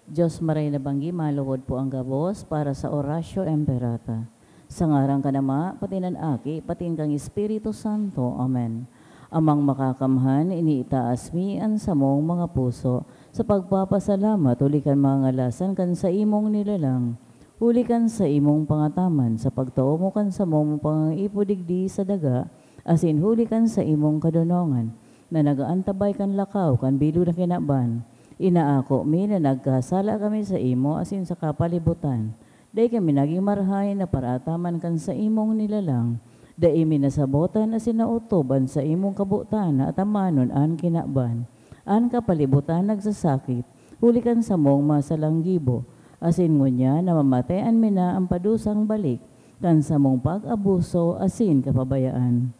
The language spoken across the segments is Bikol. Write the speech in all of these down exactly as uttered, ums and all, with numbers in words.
Diyos maray na banggi, maluhod po ang gabos para sa Oratio Imperata. Sa ngaran kan Ama, pati nan Aki, pati kan Espiritu Santo. Amen. Amang Makakamhan, iniitaas mi an samong mga puso sa pagpapasalamat huli kan mga ngalasan kan saimong nilalang, huli kan saimong pangataman sa pagtao mo kan samong pangangaipo digdi sa daga, asin huli kan saimong kadonongan na nag-aantabay kan lakaw kan bilog na kinaban. Inaako mi na nagkasala kami saimo asin sa kapalibutan. Dai kami nagin marahay na paraataman kan saimong nilalang. Dai mi nasabotan asin naotob an saimong kabotan na atamanon an kinaban. An kapalibutan nagsasakit, huli kan samong mga salang gibo, asin ngunyan namamatean mi na an padusang balik kan samong pag-abuso asin kapabayaan.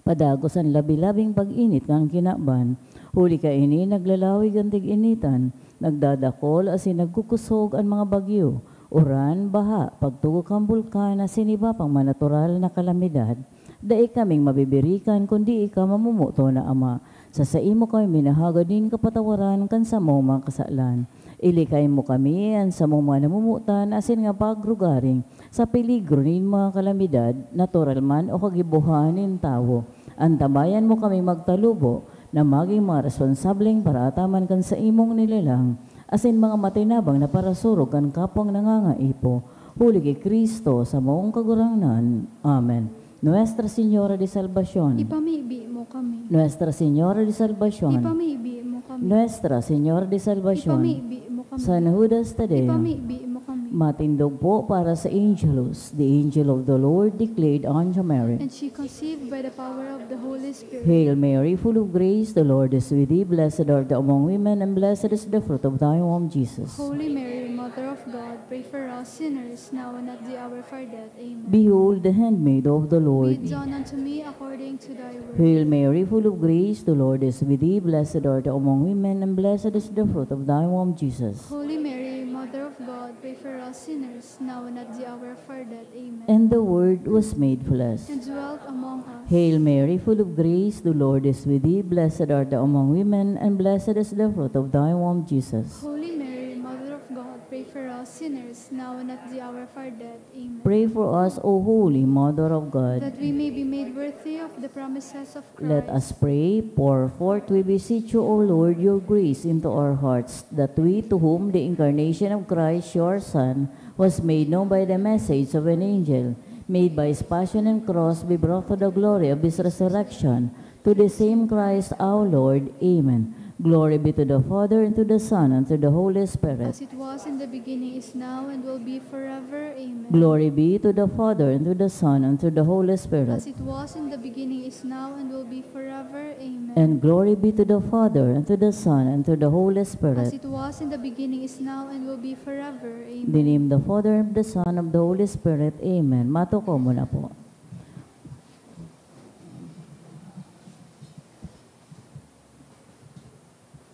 Padagos an labi-labing pag-init kan kinaban. Huli kaini, naglalawig an tig-initan, nagdadakol asin nagkukusog an mga bagyo, uran, baha, pagtugo kan bulkan asin iba pang mga natural na kalamidad. Dai kaming mabibirikan kundi ika, mamomoton na Ama. Sa saimo kami minahagad nin kapatawaran kan samong mga kasalan. Ilikay mo kami, an samong mga namomotan asin nga pagrugaring, sa peligro nin mga kalamidad, natural man o kagibohan nin tawo. Antabayan mo kami magtalubo na magin mga responsableng paraataman kan saimong nilalang, asin mga matinabang na parasurog kan kapwang nangangaipo. Huli ki Cristo, samong Kagurangnan. Amen. Nuestra Señora de Salvacion. Ipamibi mo kami. Nuestra Señora de Salvacion. Ipamibi mo kami. Nuestra Señora de Salvacion. Ipamibi mo kami. San Judas Tadeo. Ipamibi mo kami. Matindog po para sa Angelus. The angel of the Lord declared unto Mary. And she conceived by the power of the Holy Spirit. Hail Mary, full of grace, the Lord is with thee. Blessed art thou among women, and blessed is the fruit of thy womb, Jesus. Holy Mary, Mother of God, pray for us sinners, now and at the hour of our death. Amen. Behold the handmaid of the Lord. Be it done unto me according to thy word. Hail Mary, full of grace, the Lord is with thee. Blessed art thou among women, and blessed is the fruit of thy womb, Jesus. Holy Mary, Mother of God, pray for us sinners, now and at the hour of our death. Amen. And the Word was made flesh. And dwelt among us. Hail Mary, full of grace, the Lord is with thee. Blessed art thou among women, and blessed is the fruit of thy womb, Jesus. Holy Mary, Mother of God, pray for us sinners, now and at the hour of our death. Amen. Pray for us, O Holy Mother of God. That we may be made worthy of the promises of Christ. Let us pray. Pour forth, we beseech you, O Lord, your grace into our hearts, that we, to whom the incarnation of Christ, your Son, was made known by the message of an angel, may by his passion and cross be brought to the glory of his resurrection, to the same Christ our Lord. Amen. Glory be to the Father, and to the Son, and to the Holy Spirit. As it was in the beginning, is now, and will be forever. Amen. Glory be to the Father, and to the Son, and to the Holy Spirit. As it was in the beginning, is now, and will be forever. Amen. And glory be to the Father, and to the Son, and to the Holy Spirit. As it was in the beginning, is now, and will be forever. Amen. In the name of the Father, and of the Son, and of the Holy Spirit. Amen. Matukaw muna po.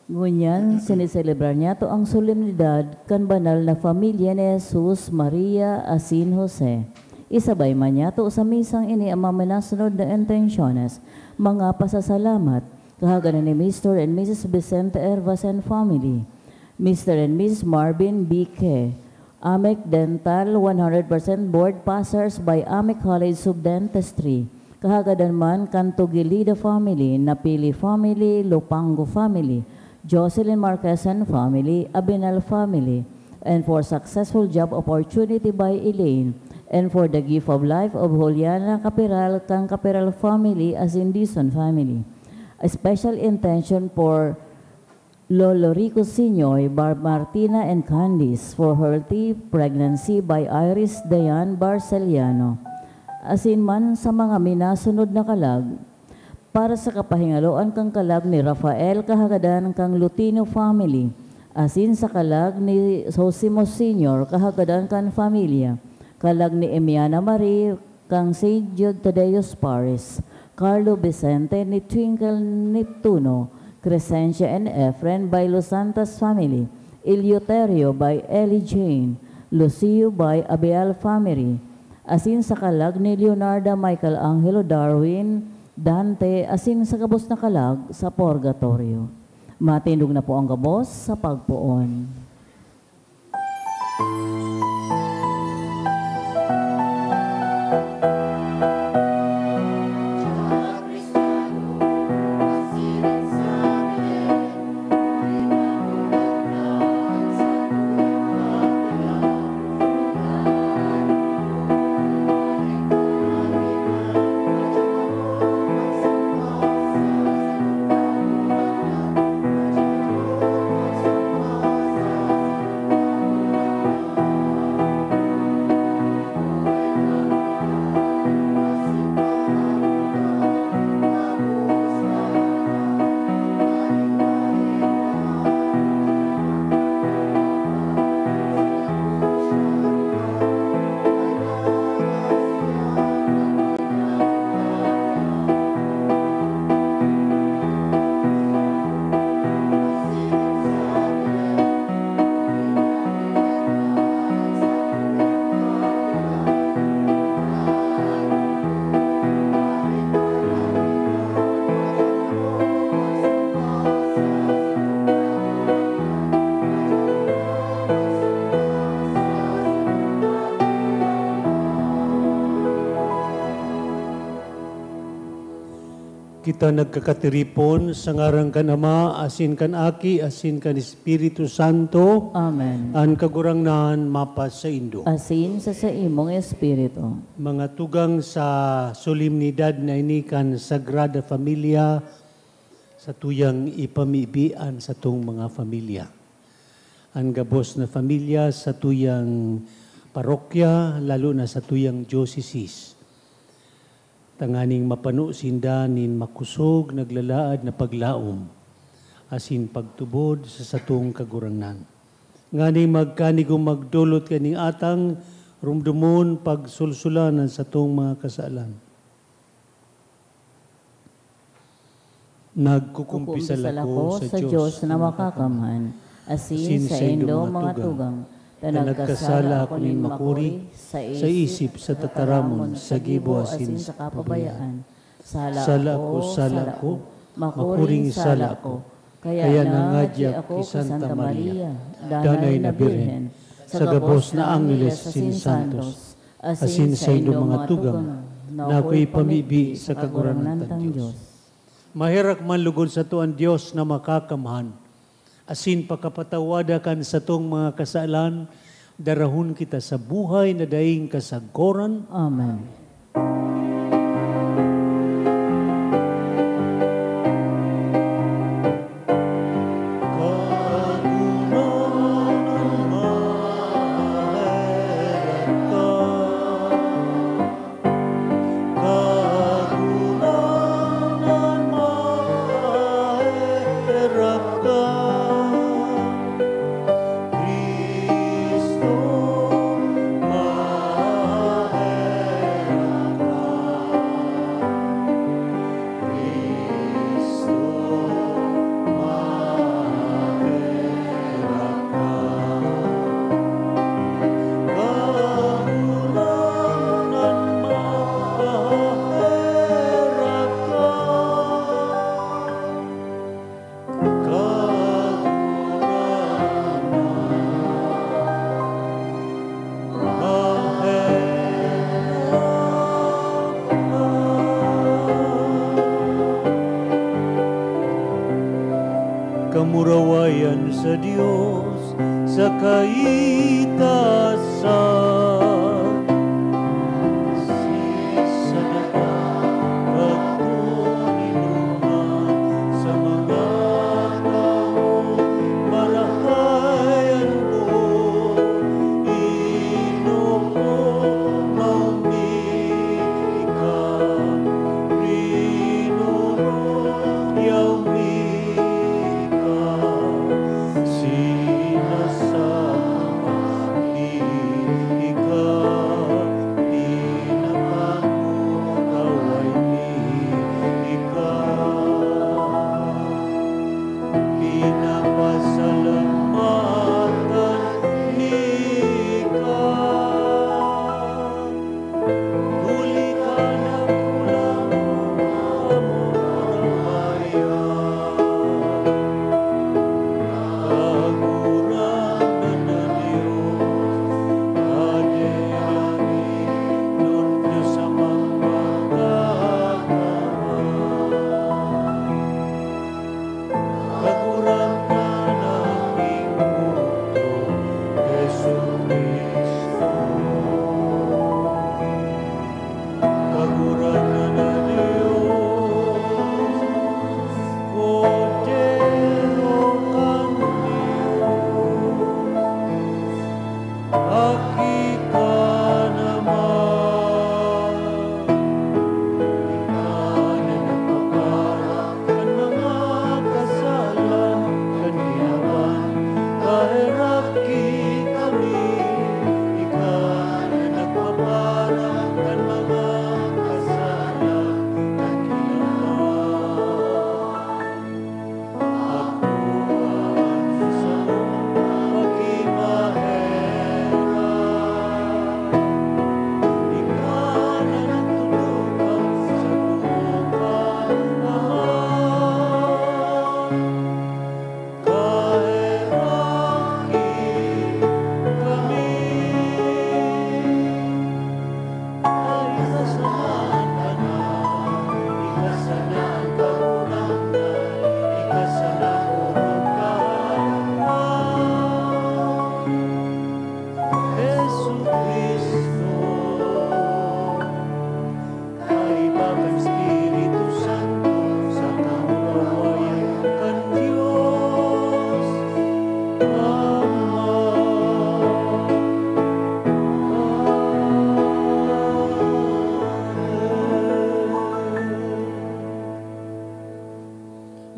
Ngunyan, siniselebrar niyato ang solemnidad kan banal na pamilya ni Jesus, Maria, asin Jose. Isabay man niyato sa misang ini ang mga minasunod na intensyones, mga pasasalamat, kahagadan ni Mister and Missus Vicente Hervas and family, Mister and Missus Marvin B K, Amec Dental, one hundred percent board passers by Amec College of Dentistry. Kahagadan man kan Tugilida family, Napili family, Lopango family, Jocelyn Marquez and family, Abinal family, and for successful job opportunity by Elaine, and for the gift of life of Juliana Capiral kan Capiral family asin Dizon family. A special intention for Lolo Rico Senior, Barb Martina and Candice, for healthy pregnancy by Iris Dayan Barceliano. Asin man sa mga minasunod na kalag, para sa kapahingaloan kan kalag ni Rafael kahagadan kan Lutino family, asin sa kalag ni Sosimo Senior kahagadan kan familya, kalag ni Emiana Marie, kan Saint Jude Tadeo's Parish, Carlo Vicente ni Twinkle Neptuno, Crescencia and Efren by Los Santos family, Eleuterio by Ellie Jane, Lucio by Abiel family, asin sa kalag ni Leonarda Michael Angelo Darwin, Dante, asin sa gabos na kalag sa purgatorio. Matindog na po ang gabos sa pagpoon. Kita nagkakatiripon sa ngaran kan Ama, asin kan Aki, asin kan Espiritu Santo. Amen. An Kagurangnan mapasaindo. Asin sa saimong espiritu. Mga tugang, sa solemnidad na ini kan Sagrada Familia, satuyang ipamibi an satong mga familia. An gabos na familia satuyang parokya, lalo na satuyang diocese. Tanganing mapano sinda nin makosog, naglalaad na paglaom asin pagtubod sa satong Kagurangnan, nganing magkanigong magdolot kaning atang romdomon pagsulsulan an satong mga kasalan. Nagkukumpisal ako sa Dios na makakamhan, asin saindo mga tugang, ta nagkasala ako nin makuri sa isip, sa tataramon, sa gibo, asin sa kapabayaan. Sala ako, sala ako, makuring sala ako. Kaya nangadyi ako ki Santa Maria, Danay na Birhen, sa gabos na angheles asin santos, asin saindo mga tugang, na ako'y pamibi sa Kagurangnan tang Dios. Maherak man logod sato an Dios na makakamhan, asin pakapatawada kan satong mga kasalan, darahon kita sa buhay na daing kasagkoran. Amen. Kagurangnan, maherak ka. Cristo, maherak ka. Cristo, maherak ka. Kagurangnan, maherak ka. Kagurangnan, maherak ka. Kamurawayan sa Dios sa kaitaasan. Sa daga, pagtunilohan sa mga tawo, marahay an buot. Inopo maumi ka, rinorot yaumi ka, sinasamba,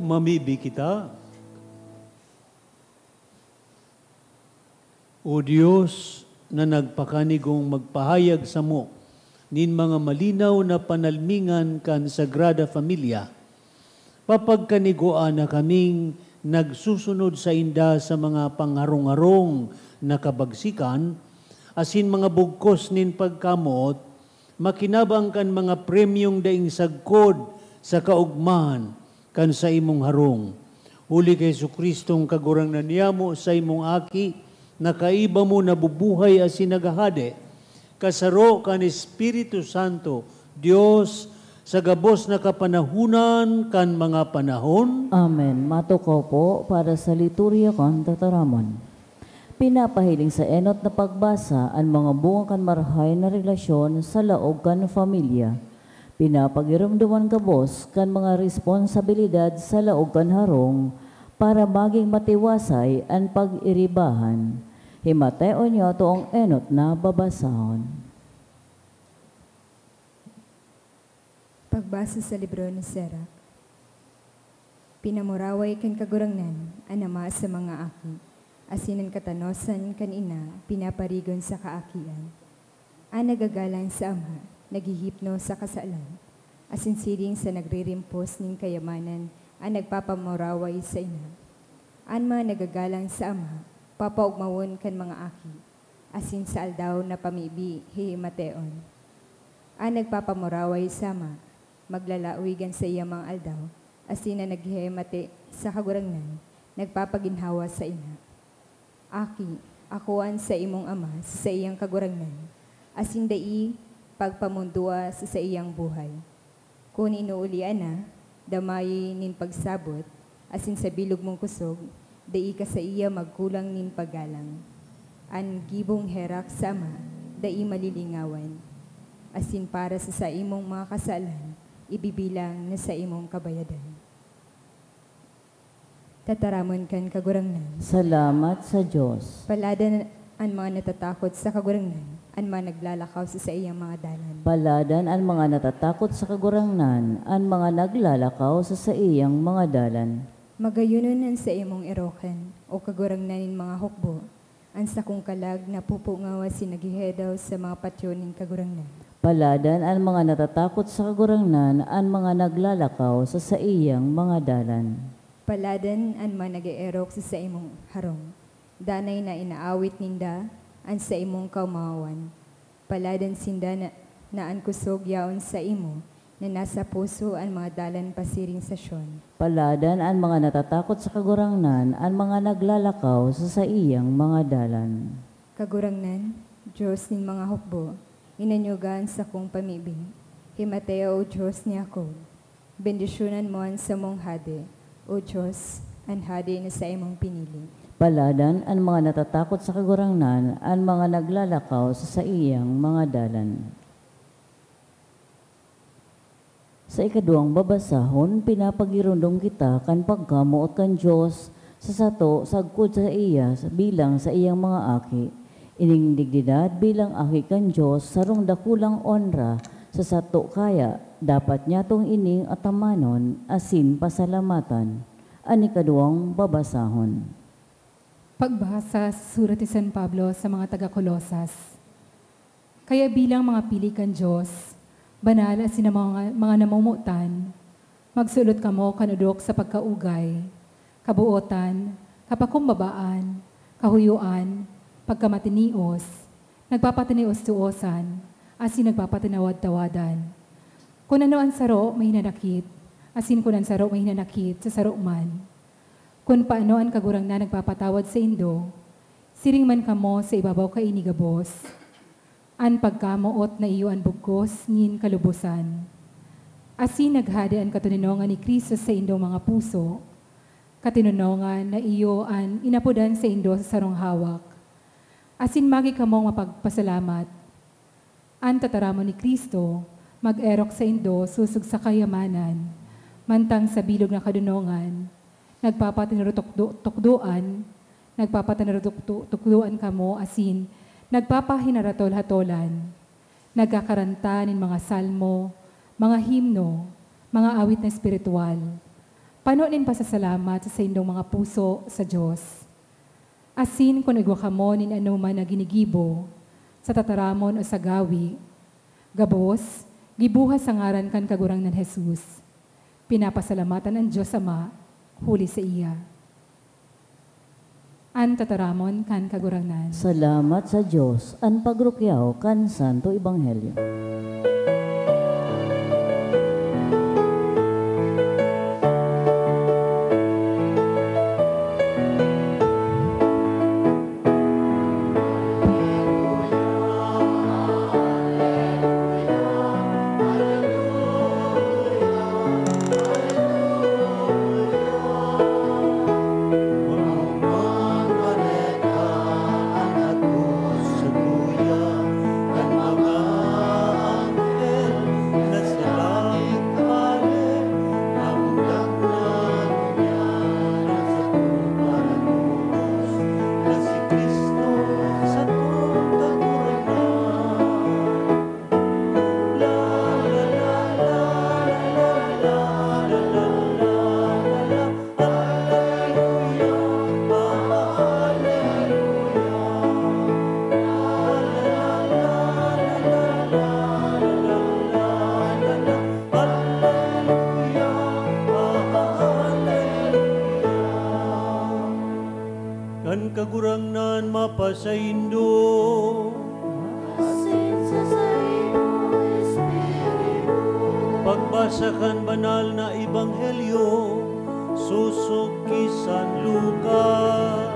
Mamibi kita. O Dios na nagpakanigong magpahayag samo nin mga malinaw na panalmingan kan Sagrada Familia, papagkanigoan na kaming nagsusunod sainda sa mga pangharong-harong na kabagsikan asin mga bugkos nin pagkamoot, makinabang kan mga premyong daing sagkod sa kaogmahan kan saimong harong. Huli ki Jesu-Cristong Kagurangnan niyamo, saimong Aki, na kaiba mo nabubuhay asin naghahade, kasaro kan Espiritu Santo, Dios, sa gabos na kapanahonan kan mga panahon. Amen. Matukaw po para sa liturya kan tataramon. Pinapahiling sa enot na pagbasa an mga bunga kan marahay na relasyon sa laog kan pamilya. Pinapagiromdoman gabos kan mga responsabilidad sa laog kan harong para magin matiwasay an pag-iribahan. Himateon niyo ato ang enot na babasahon. Pagbasa sa libro ni Sirach. Pinamuraway kan Kagurangnan an ama sa mga aki, asin an katanosan kan ina pinaparigon sa kaakian. An nagagalang sa ama naghihipno sa kasalan, asin siring sa nagririmpos nin kayamanan an nagpapamuraway sa ina. An mga nagagalang sa ama papaogmawon kan mga aki, asin sa aldaw na pamibi hihimateon. An nagpapamuraway sa ama maglalaog an saiyang mga aldaw, asin an naghihimate sa Kagurangnan nagpapaginhawa sa ina. Aki, akoa an saimong ama sa saiyang kagurangnan, asin dai pagpamondoa sa saiyang buhay. Kun inuulian na, damayi nin pagsabot, asin sa bilog mong kusog, dai ka saiya magkulang nin paggalang. An gibong herak sa ama, dai malilingawan, asin para sa saimong mga kasalan, ibibilang na saimong kabayadan. Tataramon kan Kagurangnan. Salamat sa Dios. Paladan an mga natatakot sa Kagurangnan, an mga naglalakaw sa saiyang mga dalan. Paladan an mga natatakot sa Kagurangnan, an mga naglalakaw sa saiyang mga dalan. Magayonon an saimong erokan, O Kagurangnan nin mga hukbo, an sakong kalag napupungaw asin naghehedaw sa mga patyo nin Kagurangnan. Paladan an mga natatakot sa Kagurangnan, an mga naglalakaw sa saiyang mga dalan. Paladan an mga nag-eerok sa saimong harong, danay na inaawit ninda an saimong kaomawan. Paladan sinda na, na an kusog yaon saimo, na nasa puso an mga dalan pasiring sa Sion. Paladan an mga natatakot sa Kagurangnan, an mga naglalakaw sa saiyang mga dalan. Kagurangnan, Dios nin mga hukbo, inanyoga an sakong pamibi. Himatea, O Dios ni Jacob. Bendisyonan mo an samong hade, O Dios, an hade na saimong pinili. Paladan an mga natatakot sa Kagurangnan, an mga naglalakaw sa saiyang mga dalan. Sa ikaduwang babasahon, pinapagiromdom kita kan pagkamoot kan Dios sa sato sagkod saiya bilang saiyang mga aki. Ining dignidad bilang aki kan Dios sarong dakulang onra sa sato, kaya dapat nyatong ining atamanon asin pasalamatan. An ikaduwang babasahon. Pagbasa sa surat ni San Pablo sa mga taga Colosas. Kaya bilang mga pili kan Dios, banal asin na mga, mga namomotan, magsulot kamo kan odok sa pagkaugay, kabuotan, kapakumbabaan, kahuyoan, pagkamatinios, nagpapatinios-tiosan, asin nagpapatinawad-tawadan. Kun ano an saro, mahinanakit, asin kun an saro mahinanakit sa saro man. Kun paano an Kagurangnan nagpapatawad saindo, siring man kamo sa ibabaw kaini gabos. An pagkamoot na iyo an bugkos nin kalubosan. Asin naghade an katoninongan ni Cristo sa saindong mga puso, katoninongan na iyo an inapodan saindo sa sarong hawak. Asin magi kamong mapagpasalamat. An tataramon ni Cristo mag-erok saindo sosog sa kayamanan, mantang sa bilog na kadonongan, nagpapatinarutukdo-, tukdoan, nagpapatinarutukdo-, tukdoan kamo asin nagpapahinaratol-hatolan, nagkakaranta nin mga salmo, mga himno, mga awit na espiritual. Pano nin pasasalamat sa saindong mga puso sa Dios. Asin kun igwa kamo nin anoman na ginigibo, sa tataramon o sa gawi, gabos, gibuha sa ngaran kan Kagurangnan Jesus. Pinapasalamatan an Dios Ama huli saiya. An tataramon kan Kagurangnan. Salamat sa Dios, an pagrukyaw kan Santo Ebanghelyo. Kan Kagurangnan mapasaindo. Asin sa saimo espiritu. Pagbasa kan Banal na Ebanghelyo sosog ki San Lucas.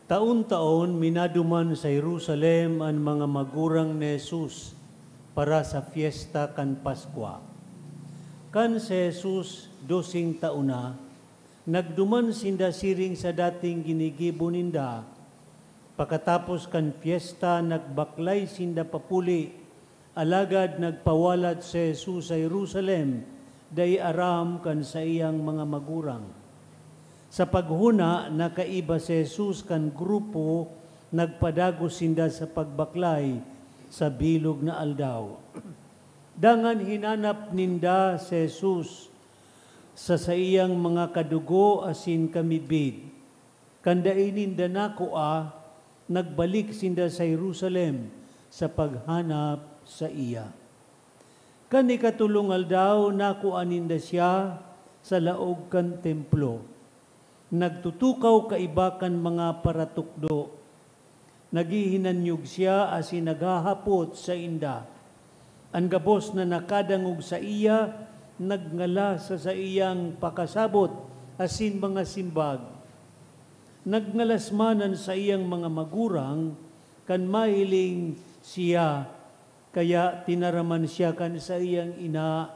Taon-taon, minaduman sa Jerusalem an mga magurang ni Jesus para sa pyesta kan Paskwa. Kan si Jesus doseng taon na, nagduman sinda siring sa dating ginigibo ninda. Pakatapos kan pyesta, nagbaklay sinda papuli, alagad nagpawalat si Jesus sa Jerusalem, dai aram kan saiyang mga magurang. Sa paghona, nakaiba si Jesus kan grupo, nagpadagos sinda sa pagbaklay sa bilog na aldaw. Dangan hinanap ninda si Jesus sa saiyang mga kadugo asin kamidbid. Kan dai ninda nakua, nagbalik sinda sa Jerusalem sa paghanap saiya. Kan ikatolong aldaw, nakua ninda siya sa laog kan Templo. Nagtutukaw kaiba kan mga paratukdo. Naghihinanyog siya asin naghahapot sainda. An gabos na nakadangog saiya, nagngalas sa saiyang pakasabot asin mga simbag. Nagngalas man an saiyang mga magurang kan mahiling siya, kaya tinaraman siya kan saiyang ina,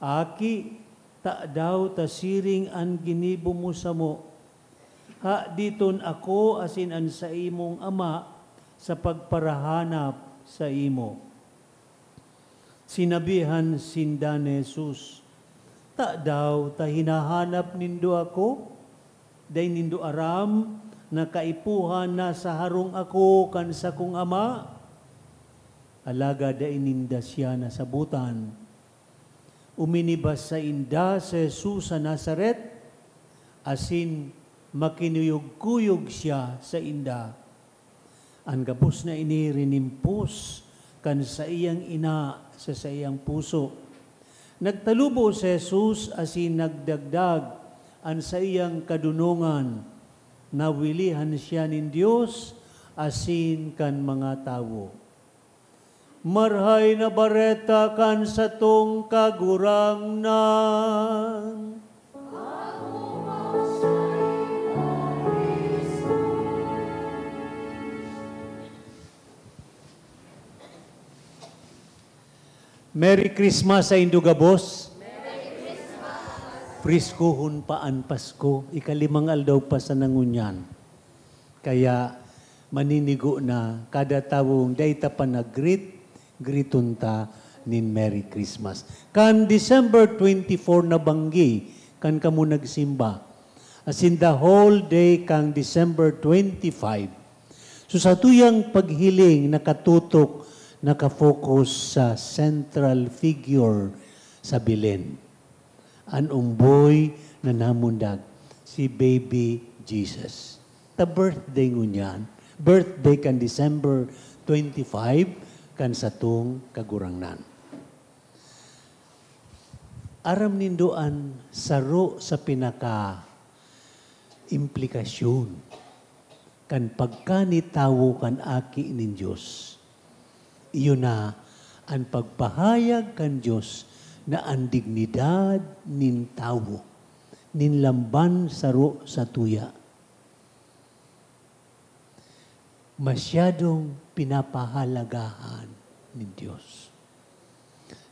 "Aki, tadaw ta siring an ginibo mo samo? Haditon ako asin an saimong ama sa pagparahanap saimo." Sinabihan sinda ni Jesus, "Tadaw ta hinahanap nindo ako? Dai nindo aram na kaipuhan na sa harong ako kan sakong Ama?" Alagad dai ninda siya nasabotan. Uminibas sainda si Jesus sa Nazaret, asin makinuyog-kuyog siya sainda. An gabos na ini rinimpos kan saiyang ina sa saiyang puso. Nagtalubo si Jesus asin nagdagdag an saiyang kadonongan. Nawilihan siya nin Dios asin kan mga tawo. Marahay na Bareta kan satong Kagurangnan. Merry Christmas saindo gabos. Preskuhon pa an Pasko, ikalimang aldaw pa sana ngunyan. Kaya maninigo na kada tawong dai ta pa nag-greet, greeton ta nin Merry Christmas. Kan December twenty-four nabanggi, kan kamo nagsimba. Asin the whole day kan December twenty-five, So, sa tuyang paghiling, nakatutok, nakafocus sa central figure sa Belen, an umboy na namundag, si Baby Jesus. Ta birthday ngunyan, birthday kan December twenty-five, kan satong Kagurangnan. Aram nindo an saro sa pinaka implikasyon kan pagkanitawo kan Aki nin Dios. Iyo na an pagpahayag kan Dios na an dignidad nin tawo nin lamban saro sa tuya masyadong pinapahalagahan nin Dios.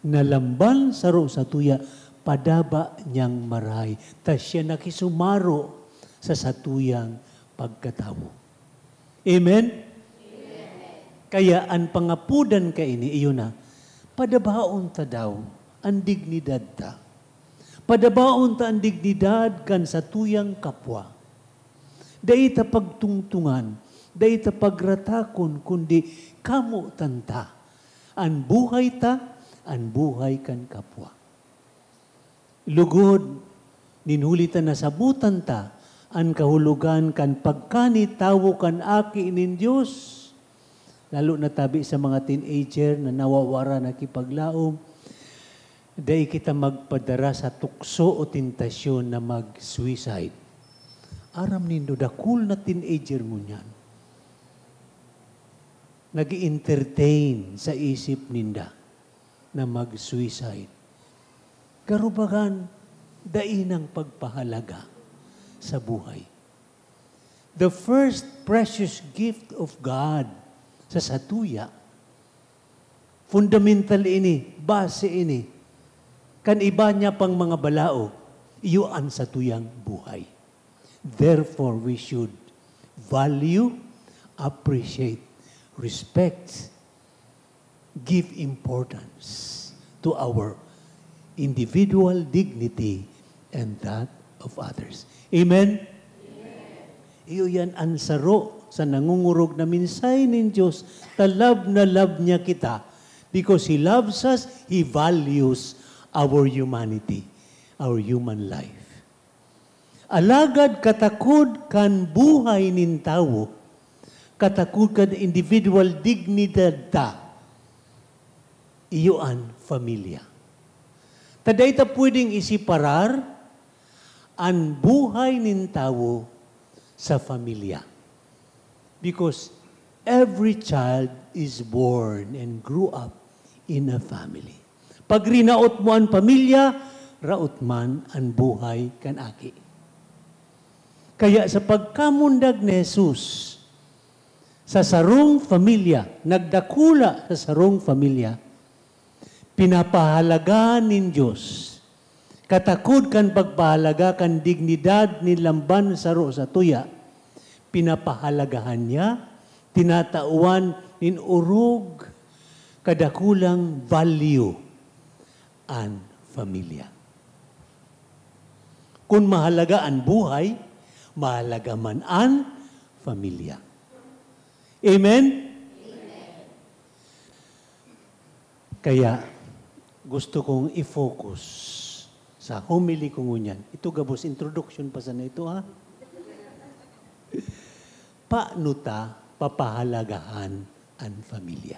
Na lamban saro sa tuya, padaba niyang marahay, ta siya nakisumaro sa satuyang pagkatawo. Amen? Kaya an pangapodan kaini, iyo na, padabaon ta daw an dignidad ta. Padabaon ta an dignidad kan satuyang kapwa. Dai ta pagtungtungan, dai ta pagratakon, kundi kamotan ta an buhay ta, an buhay kan kapwa. Lugod, nin huli ta nasabotan ta an kahulogan kan pagkanitawo kan Aki nin Dios, lalo na tabi sa mga teenager na nawawara nakipaglaom, dai kita magpadara sa tukso o tentasyon na mag-suicide. Aram nindo, dakul na teenager ngunyan nag-entertain sa isip ninda na mag-suicide. Karubagan, dai nang pagpahalaga sa buhay. The first precious gift of God sa satuya, fundamental ini, base ini, kan iba niya pang mga balaog, iyo an satuyang buhay. Therefore, we should value, appreciate, respect, give importance to our individual dignity and that of others. Amen? Iyo yan an saro sa nangungurog na mensahe nin Dios, ta love na love niya kita. Because He loves us, He values our humanity, our human life. Alagad katakod kan buhay nin tawo, katakod kan individual dignidad ta, iyo an pamilya. Ta dai ta pwedeng iseparar an buhay nin tawo sa pamilya. Because every child is born and grew up in a family. Pag rinaot mo an pamilya, raot man an buhay kan aki. Kaya sa pagkamundag ni Jesus sa sarong pamilya, nagdakula sa sarong pamilya, pinapahalagahan nin Dios. Katakod kan pagpahalaga kan dignidad nin lamban saro sa tuya, pinapahalagahan niya, tinatawan nin orog, kadakulang value an pamilya. Kun mahalaga an buhay, mahalaga man an pamilya. Amen? Kaya, gusto kong i-focus sa homily ko ngunyan. Ito gabos, introduction pa sana ito, ha? Paano ta papahalagahan an pamilya?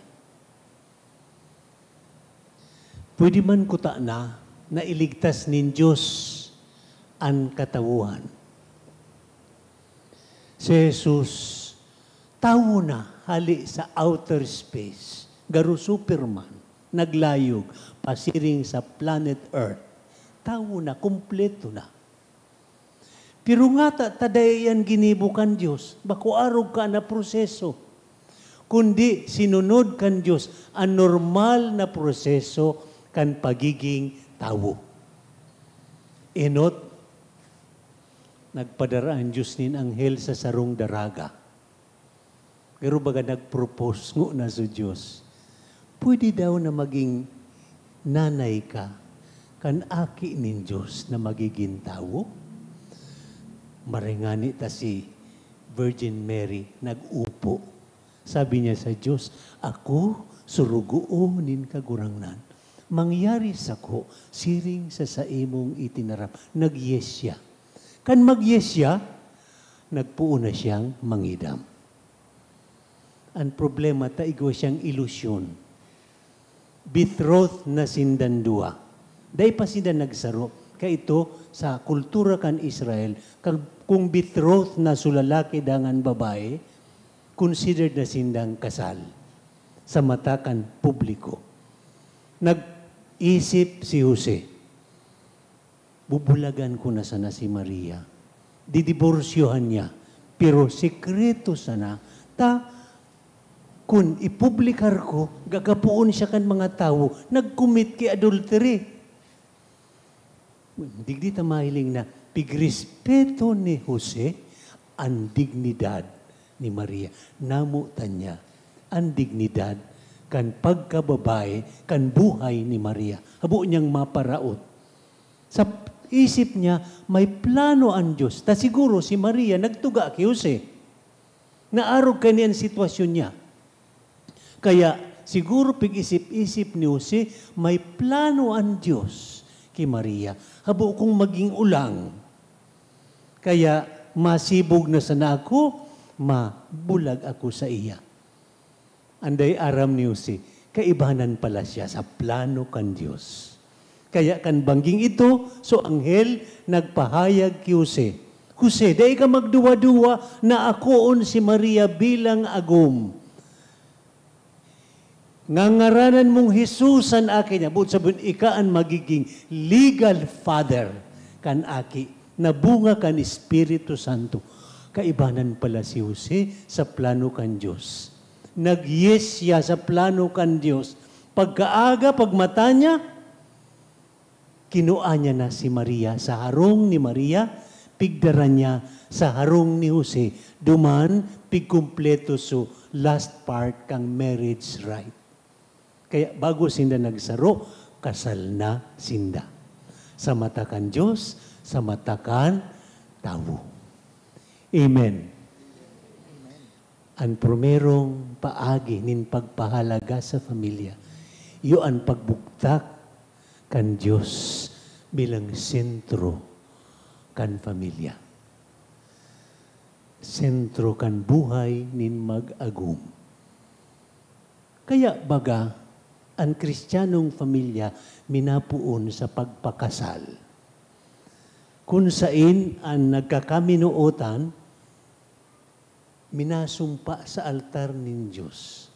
Pwede man kutana na iligtas nin Dios an katawohan. Si Jesus, tawo na hali sa outer space, garo Superman, naglayog pasiring sa planet Earth. Tawo na, kompleto na. Pero ngata ta dai iyan ginibo kan Dios, bako arog ka na proseso, kundi sinunod kan Dios an normal na proseso kan pagiging tawo. Enot, nagpadara an Dios nin anghel sa sarong daraga. Garo baga nag-propose ngona sa Dios, "Pwede daw na maging nanay ka kan Aki nin Dios na magigin tawo?" Maray ngani ta si Virgin Mary nag-opo. Sabi niya sa Diyos, "Ako, surugoon nin Kagurangnan. Mangyari sako siring sa saimong itinaram." Nag-yes siya. Kan mag-yes siya, nagpoon na siyang mangidam. Ang problema ta, igwa siyang ilusyon. Betrothed na sindan duwa. Dai pa sinda nagsaro. Kaito, sa kultura kan Israel, kag kung betrothed na so lalaki dangan babae, considered na sindang kasal sa mata kan publiko. Nag-isip si Jose, "Bubulagan ko na sana si Maria. Didiborsyohan niya, pero sekreto sana. Ta, kun ipublikar ko, gagapoon siya kan mga tawo, nag-commit ki adultery." Digdi ta mahiling na pigrespeto ni Jose an dignidad ni Maria. Namotan niya an dignidad kan pagkababae, kan buhay ni Maria. Habo niyang maparaot. Sa isip niya, may plano an Dios. Ta siguro si Maria nagtuga ki Jose. Naarog kaiyan an sitwasyon niya. Kaya, siguro pig-isip-isip ni Jose, may plano an Dios ki Maria. Habo kong maging ulang. Kaya, masibog na sana ako, mabulag ako saiya. An dai aram ni Jose, kaibanan pala siya sa plano kan Dios. Kaya kan bangging ito, so anghel nagpahayag ki Jose, "Jose, dai ka magduwa-duwa na akoon si Maria bilang agom. Ngangaranan mong Jesus an aki niya." Boot sabihon, ika an magiging legal father kan aki na bunga kan Espiritu Santo. Kaibanan pala si Jose sa plano kan Dios. Nag-yes siya sa plano kan Dios. Pagkaaga, pagmata niya, kinua niya na si Maria sa harong ni Maria, pigdara niya sa harong ni Jose, duman pigkumpleto so last part kan marriage rite. Kaya bago sinda nagsaro, kasal na sinda. Sa mata kan Dios, sa mata kan tawo. Amen. An primerong paagi nin pagpahalaga sa pamilya, iyo an pagbugtak kan Dios bilang sentro kan pamilya. Sentro kan buhay nin mag-agom. Kaya baga, an Kristiyanong pamilya minapoon sa pagpakasal, kun sain an nagkakaminootan minasumpa sa altar nin Dios.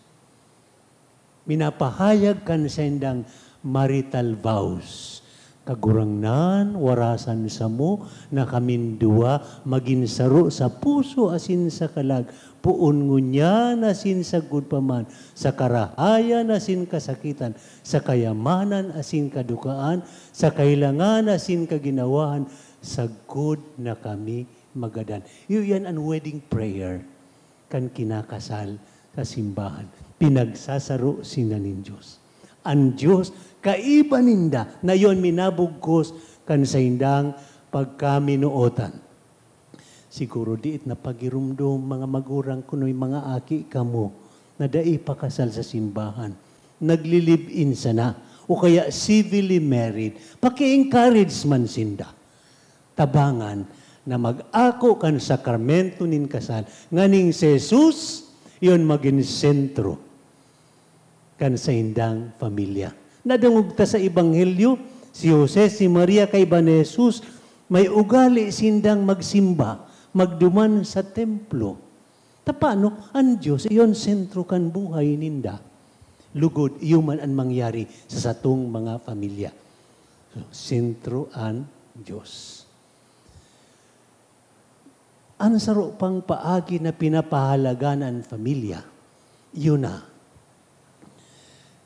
Minapahayag kan saindang marital vows, "Kagurangnan, warasan samo na kaming duwa magin saro sa puso asin sa kalag, poon ngunyan asin sagkod pa man, sa karahayan asin kasakitan, sa kayamanan asin kadukaan, sa kahelangan asin kaginawahan, sagkod na kami magadan." Iyo iyan an wedding prayer kan kinakasal sa simbahan. Pinagsasaro sinda nin Dios. An Dios kaiba ninda na iyo an minabugkos kan saindang pagkaminootan. Siguro diit na pagiromdom, mga magurang, kun may mga aki kamo na dai pa kasal sa simbahan, nagli-live-in sana, o kaya civilly married, paki-encourage man sinda. Tabangan na mag-ako kan sakramento nin kasal, nganing si Jesus, iyon magin sentro kan saindang pamilya. Nadangog ta sa Ebanghelyo, si Jose, si Maria, kaiba ni Jesus, may ugali sindang magsimba, magduman sa templo. Ta paano? An Dios iyon sentro kan buhay ninda. Lugod, iyo man an mangyari sa satong mga pamilya. So, sentro an Dios. An saro pang paagi na pinapahalaga na an pamilya, iyo na,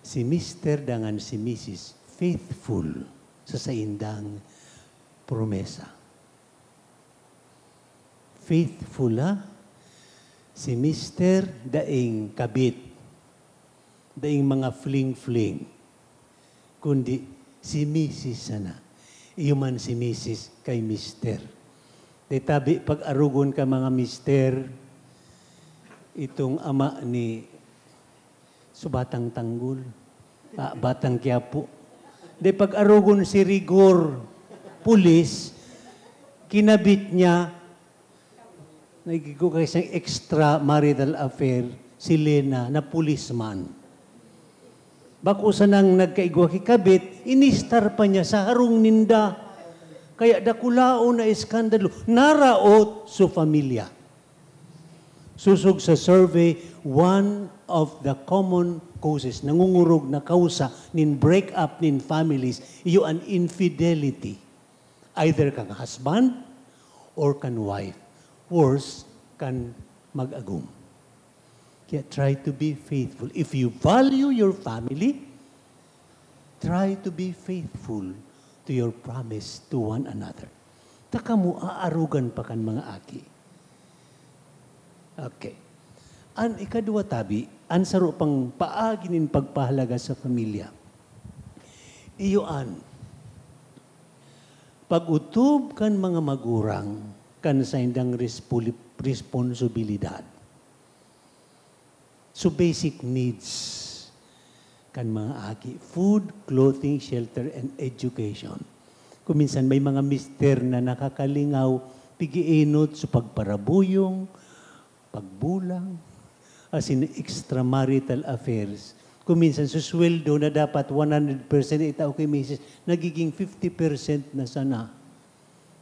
si Mister dangan si Misis faithful sa saindang promesa. Faithful, ha? Si Mister daing kabit, daing mga fling-fling, kundi si Misis sana. Iyo man si Misis kay Mister. Dai tabi pag-arogon ka, mga Mister. Itong ama ni, so, Batang Tanggol, ah, Batang Quiapo. Di, pag-arogon si Rigor, pulis, kinabit niya, nagigugay siyang extramarital affair, si Lena, na pulisman. Bako sanang nagkaigwa ki kabit, inistar pa niya sa harong ninda. Kaya dakulaon na eskandalo, naraot so pamilya. Sosog sa survey, one of the common causes, nangungurog na kausa nin break-up nin families, iyo an infidelity. Either kan husband or kan wife. Worse, kan mag-agom. Kaya try to be faithful. If you value your family, try to be faithful to your promise to one another. Ta kamo aarogan pa kan mga aki. Okay. An ikaduwa tabi, an saro pang paagi nin pagpahalaga sa pamilya. Iyo an pag-otob kan mga magurang kan saindang respuli-, responsibilidad. So, basic needs kan mga aki, food, clothing, shelter, and education. Kung minsan may mga mister na nakakalingaw, pigiinot sa pagparabuyong, pagbulang, asin extramarital affairs. Kung minsan sa sweldo na dapat one hundred percent itao kay misis, nagiging fifty percent na sana.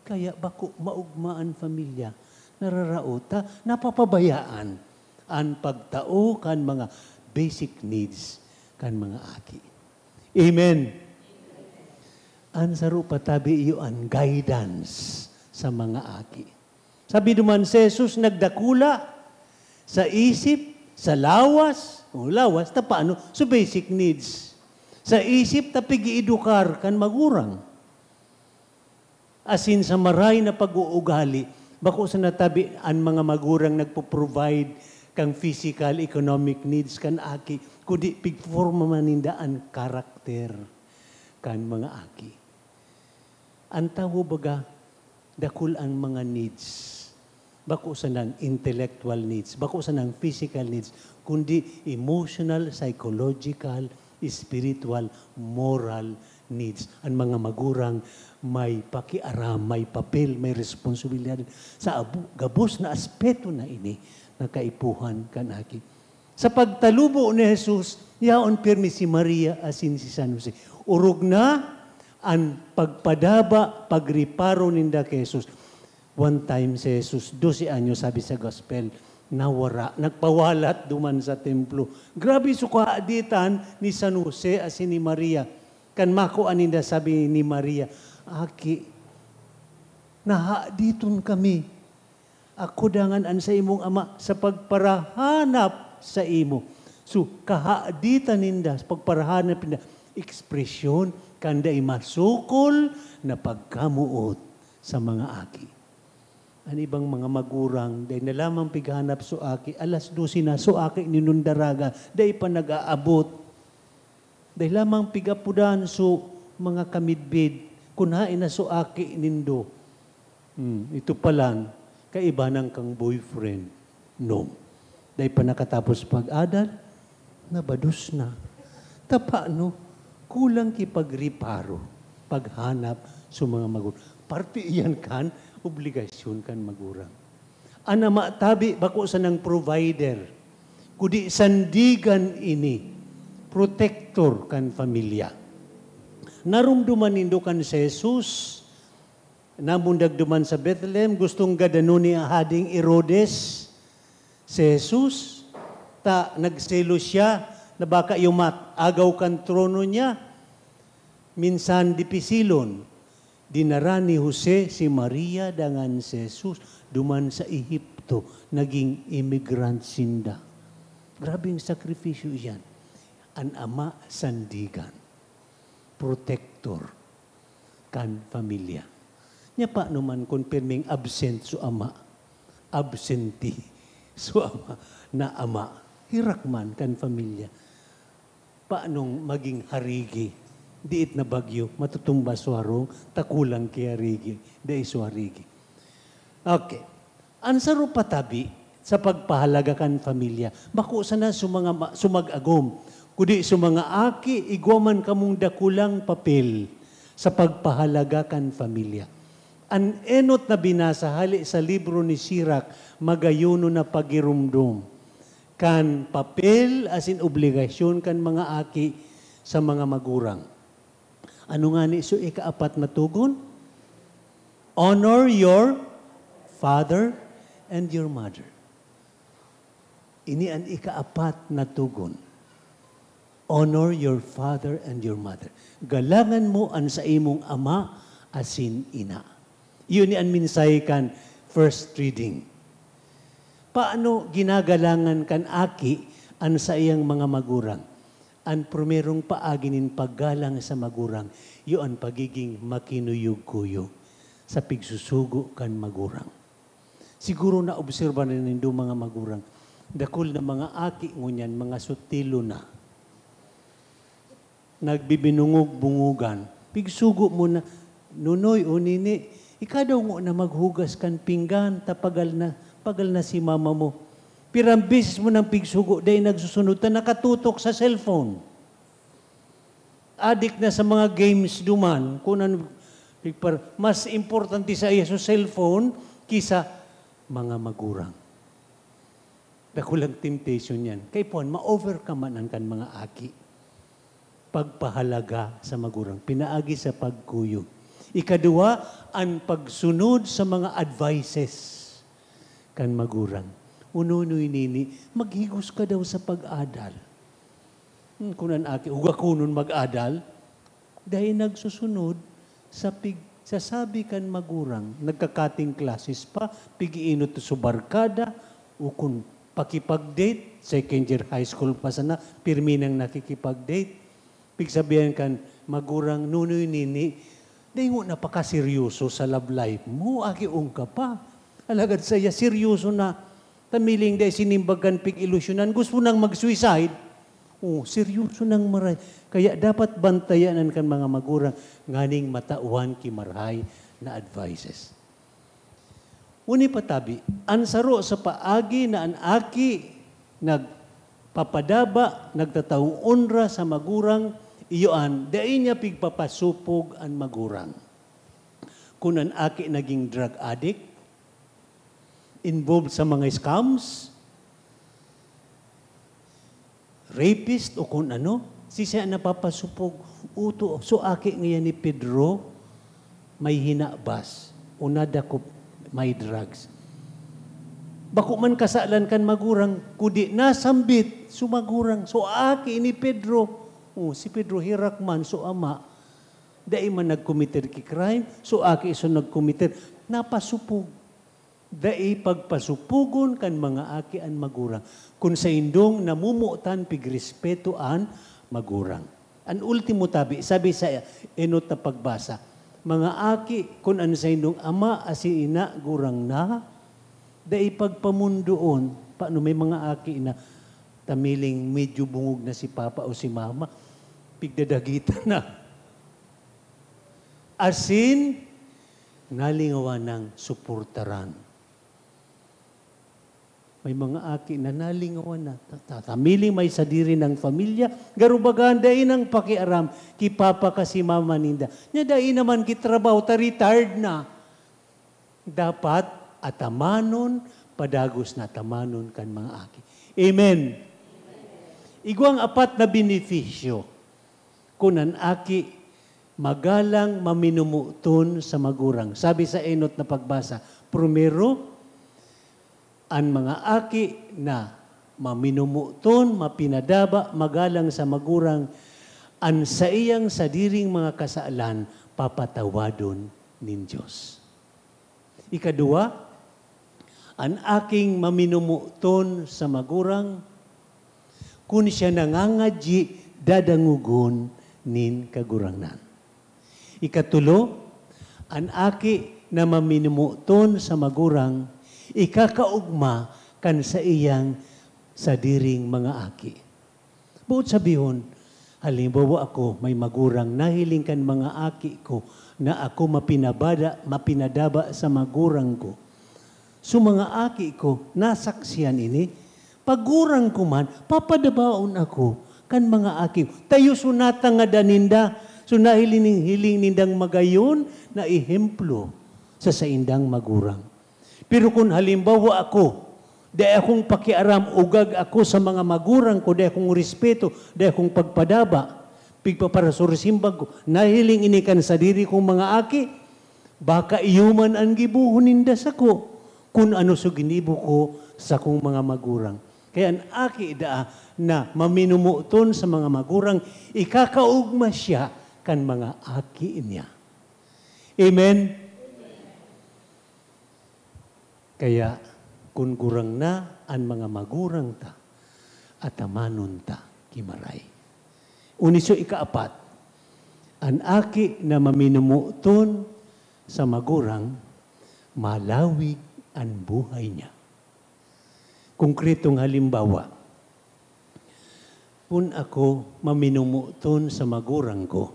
Kaya bako maugma an pamilya, nararaot ta, napapabayaan an pagtao kan mga basic needs kan mga aki. Amen. An saro pa tabi iyo an guidance sa mga aki. Sabi duman, si Jesus nagdakula sa isip, sa lawas, o lawas, ta paano? So basic needs. Sa isip, ta pig-iedukar kan magurang. Asin sa maray na pag-uugali, bako sana tabi an mga magurang nagpo-provide kan physical, economic needs kan aki, kundi pigporma man ninda an karakter kan mga aki. An tawo baga, dakul an mga needs. Bako sanang intellectual needs, bako sanang physical needs, kundi emotional, psychological, spiritual, moral needs. An mga magurang may pakiaram, may papel, may responsibilidad sa abu-, gabos na aspeto na ini na kaipuhan kan aki. Sa pagtalubo ni Jesus, yaon pirmi si Maria asin si San Jose. Orog na an pagpadaba, pagreparo ninda ki Jesus. One time si Jesus, dose anyos, sabi sa gospel, nawara, nagpawalat duman sa templo. Grabe so kahaditan ni San Jose asin ni Maria. Kan makua ninda, sabi ni Maria, "Aki, nahaditon kami. Ako dangan an saimong ama sa pagparahanap saimo." So, kahaditan ninda, sa pagparahanap ninda, ekspresyon kan dai masukol na pagkamoot sa mga aki. An ibang mga magurang, dai na lamang pighanap so aki, alas dose na, so aki nindo daraga, dai pa nag-aabot. Dai lamang pig-apodan so mga kamidbid, kun haen na so aki nindo. Hmm, ito pa lang, kaibanan kang boyfriend. No. Dai pa nakatapos pag-adal, nabados na. Ta paano? Kulang ki pagreparo, paghanap sa mga magurang. Parte iyan kan obligasyon kan magurang. An ama tabi, bako sanang provider, kundi sandigan ini, protector kan pamilya. Narumduman nindo kan si Jesus, namundag duman sa Bethlehem, gustong gadanon ni Hading Herodes si Jesus, ta nagselos siya na baka iyo maagaw kan trono niya. Minsan dipisilon, dinara ni Jose si Maria dangan si Jesus duman sa Ehipto, naging immigrant sinda. Grabeng sakripisyo iyan. An ama, sandigan, protector kan pamilya. Nya, paano man kun pirming absent so ama? Absentee so ama, na ama, herak man kan pamilya. Paanong maging harigi? Diit na bagyo, matutumba so harong, ta kulang ki harigi, dai so harigi. Okay. An saro pa tabi, sa pagpahalaga kan pamilya. Bako sana sa mga ma-, sumag-agom, kundi sa mga aki, igwa man kamong dakulang papel sa pagpahalaga kan pamilya. An enot na binasa hali sa libro ni Sirach, magayonon na pagirumdom kan papel asin obligasyon kan mga aki sa mga magurang. Ano ngani so ikaapat na tugon? Honor your father and your mother. Ini an ikaapat na tugon. Honor your father and your mother. Galangan mo an saimong ama asin ina. Iyo ni an mensahe kan first reading. Paano ginagalangan kan aki an saiyang mga magurang? An primerong paagi nin paggalang sa magurang, iyo an pagiging makinuyog-kuyog sa pigsusugo kan magurang. Siguro naobserba na nindo, mga magurang, dakul na mga aki ngunyan, mga sutilo na. Nagbibinungog-bungogan. Pigsugo mo na, "Nonoy o nini, ika daw ngona maghugas kan pinggan, ta pagal na, pagal na si mama mo." Pirang beses mo nang pigsugo, dai nagsusunod, ta nakatutok sa cellphone. Adik na sa mga games duman, kun ano, pigpar-, mas importante saiya so cellphone ki sa mga magurang. Dakulang temptation yan. Kaipuhan, ma-overcome man an kan mga aki. Pagpahalaga sa magurang, pinaagi sa pagkuyog. Ikaduwa, an pagsunod sa mga advices kan magurang. "O nonoy nini, maghigos ka daw sa pag-adal." Hmm, kun an aki, hugakonon mag-adal, dai nagsusunod sa pig-, sa sabi kan magurang. Nagka-cutting classes pa, pig-iinot sa barkada, o kun pakipag-date, second year high school pa sana, pirmi nang nakikipag-date. Pigsabihan kan magurang, "Nonoy nini, dai ngona pakaseryoso sa love life mo, aki-on ka pa." Alagad saiya, seryoso na. Tamiling dai sinimbag kan pig-ilusyonan, gusto nang mag-suicide. Oh, seryoso nang maray. Kaya dapat bantayan an kan mga magurang nganing matawan ki marahay na advices. Uni pa tabi, an saro sa paagi na an aki nagpapadaba, nagtataong onra sa magurang, iyo an dai niya pigpapasupog an magurang. Kun an aki naging drug addict, involved sa mga scams, rapist o kun ano, siisay an napapasupog? Uto, so aki ngayan ni Pedro, may hinabas, o nadakop, may drugs. Bako man kasalan kan magurang, kundi nasambit so magurang, so aki ni Pedro. Oh, si Pedro herak man, so ama, dai man nagkomiter ki crime, so aki so nagkomiter, napasupog. Dai pagpasupogon kan mga aki an magurang. Kun saindong namomotan, pigrespeto an magurang. An ultimo tabi, sabi sa enot na pagbasa, "Mga aki, kun an saindong ama asin ina gurang na, dai pagpamondoon." Paano may mga aki na tamiling medyo bungog na si papa o si mama, pigdadagitan na? Asin nalingawan nang suportaran. May mga aki na nalingawan na. Ta-, ta-, tamiling may sadiri nang pamilya, garo baga dai nang pakiaram ki papa ka si mama ninda. Nya dai naman ki trabaho, ta retired na. Dapat atamanon, padagos na atamanon kan mga aki. Amen. Igwang apat na benepisyo kun an aki magalang maminomoton sa magurang. Sabi sa enot na pagbasa, primero, an mga aki na maminomoton, mapinadaba, magalang sa magurang, an saiyang sadiring mga kasalan papatawadon nin Dios. Ikaduwa, an aking maminomoton sa magurang, kun siya nangangadyi, dadangogon nin Kagurangnan. Ikatulo, an aki na maminomoton sa magurang, ikakaogma kan saiyang sadiring mga aki. Boot sabihon, halimbawa ako, may magurang, nahiling kan mga aki ko na ako mapinabada, mapinadaba sa magurang ko. So, mga aki ko, nasaksihan ini, pagurang ko man, papadabaon ako kan mga aki ko. Ta iyo so natangadan ninda, so nahiling, hiling nindang magayon na ehemplo sa saindang magurang. Pero kun halimbawa ako, dai akong pakiaram, ugag ako sa mga magurang ko, dai akong respeto, dai akong pagpadaba, pigpaparasur simbag ko, nahiling ini kan sadiri kong mga aki, baka iyo man an gibohon ninda sako, kun ano so ginibo ko sakong mga magurang. Kaya an aki daa na maminumoton sa mga magurang, ikakaogma siya kan mga aki niya. Amen? Kaya, kun gurang na an mga magurang ta, atamanon ta ki Maray. Uni so ikaapat, an aki na maminumoton sa magurang, malawig an buhay niya. Konkretong halimbawa, kun ako maminumoton sa magurang ko,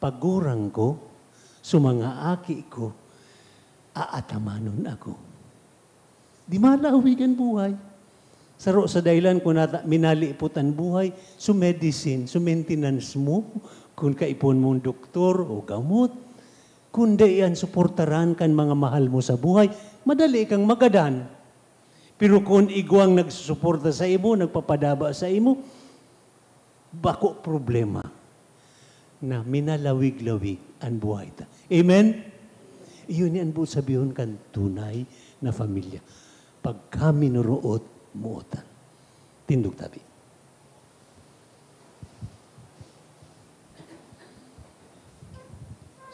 pagurang ko, so mga aki ko, aatamanon ako. Di malawig an buhay. Saro sa dahilan kun nata-, minalipot an buhay, so medicine, so maintenance mo, kun kaipon mong doktor o gamot, kun dai yan suportaran kan mga mahal mo sa buhay, madali kang magadan. Pero kun igwang nagsusuporta sa imo, nagpapadaba sa imo, bako problema na minalawig-lawig an buhay ta. Amen? Iyon ni an buot sabihon kan tunay na pamilya. Pagkaminuruot-mootan. Tindog tabi.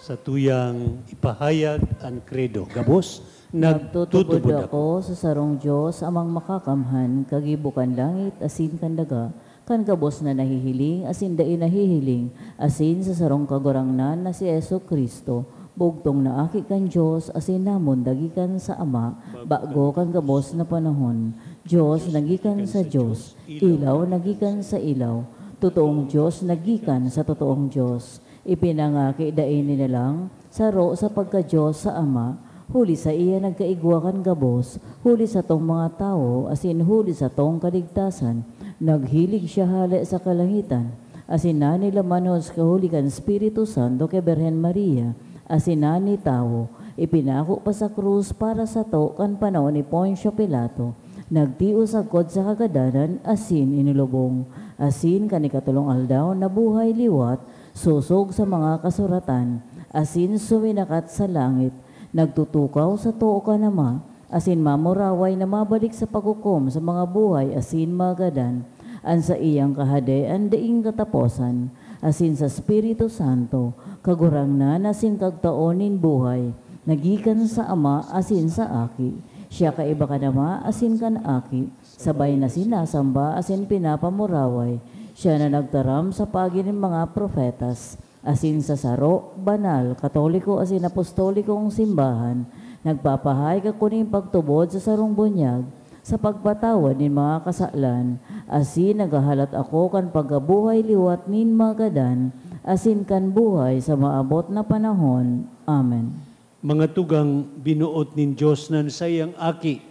Sa tuyang ipahayag an Credo, gabos nagtutubod ako sa sarong Dios, Amang Makakamhan, kagibo kan langit asin kan daga, kan gabos na nahihiling asin dai nahihiling, asin sa sarong Kagurangnan na si Jesu-Cristo, bugtong na Aki kan Dios asin namundag gikan sa Ama, bago kan gabos na panahon. Dios na gikan sa Dios, ilaw na gikan sa ilaw, totoong Dios na gikan sa totoong Dios. Ipinangaki dai nilalang, saro sa pagka-Dios sa Ama, huli saiya nagkaigwa kan gabos, huli satong mga tawo, asin huli satong kaligtasan. Naghilig siya hale sa kalangitan, asin nanilaman hos kahuli kan Espiritu Santo ki Birhen Maria, asin nani tawo. Ipinako pa sa krus para sato kan panahon ni Poncio Pilato. Nagtios sagkod sa kagadanan asin inilubong. Asin kan ikatolong aldaw nabuhay liwat, sosog sa mga kasuratan, asin suminakat sa langit, nagtutukaw sa too kan Ama, asin mamuraway na mabalik sa paghukom sa mga buhay asin mga gadan, an saiyang Kahadean daing kataposan, asin sa Espiritu Santo, Kagurangnan asin Kagtao nin buhay, na gikan sa Ama asin sa Aki. Siya kaiba kan Ama asin kan Aki, sabay na sinasamba asin pinapamuraway. Siya na nagtaram sa pagi nin mga propetas, asin sa saro, banal, katoliko asin apostolikong simbahan, nagpapahay kako nin pagtubod sa sarong bunyag, sa pagpatawad nin mga kasalan, asin naghahalat ako kan pagkabuhay liwat nin mga gadan, asin kan buhay sa maabot na panahon. Amen. Mga tugang, binoot nin Dios na an saiyang Aki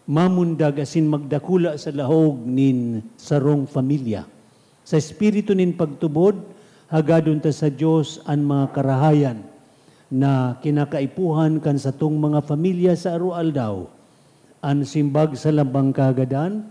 mamundag asin magdakula sa lahog nin sarong pamilya. Sa espiritu nin pagtubod, hagadon ta sa Dios an mga karahayan na kinakaipuhan kan satong mga pamilya sa aroaldaw. An simbag sa lambang kahagadan,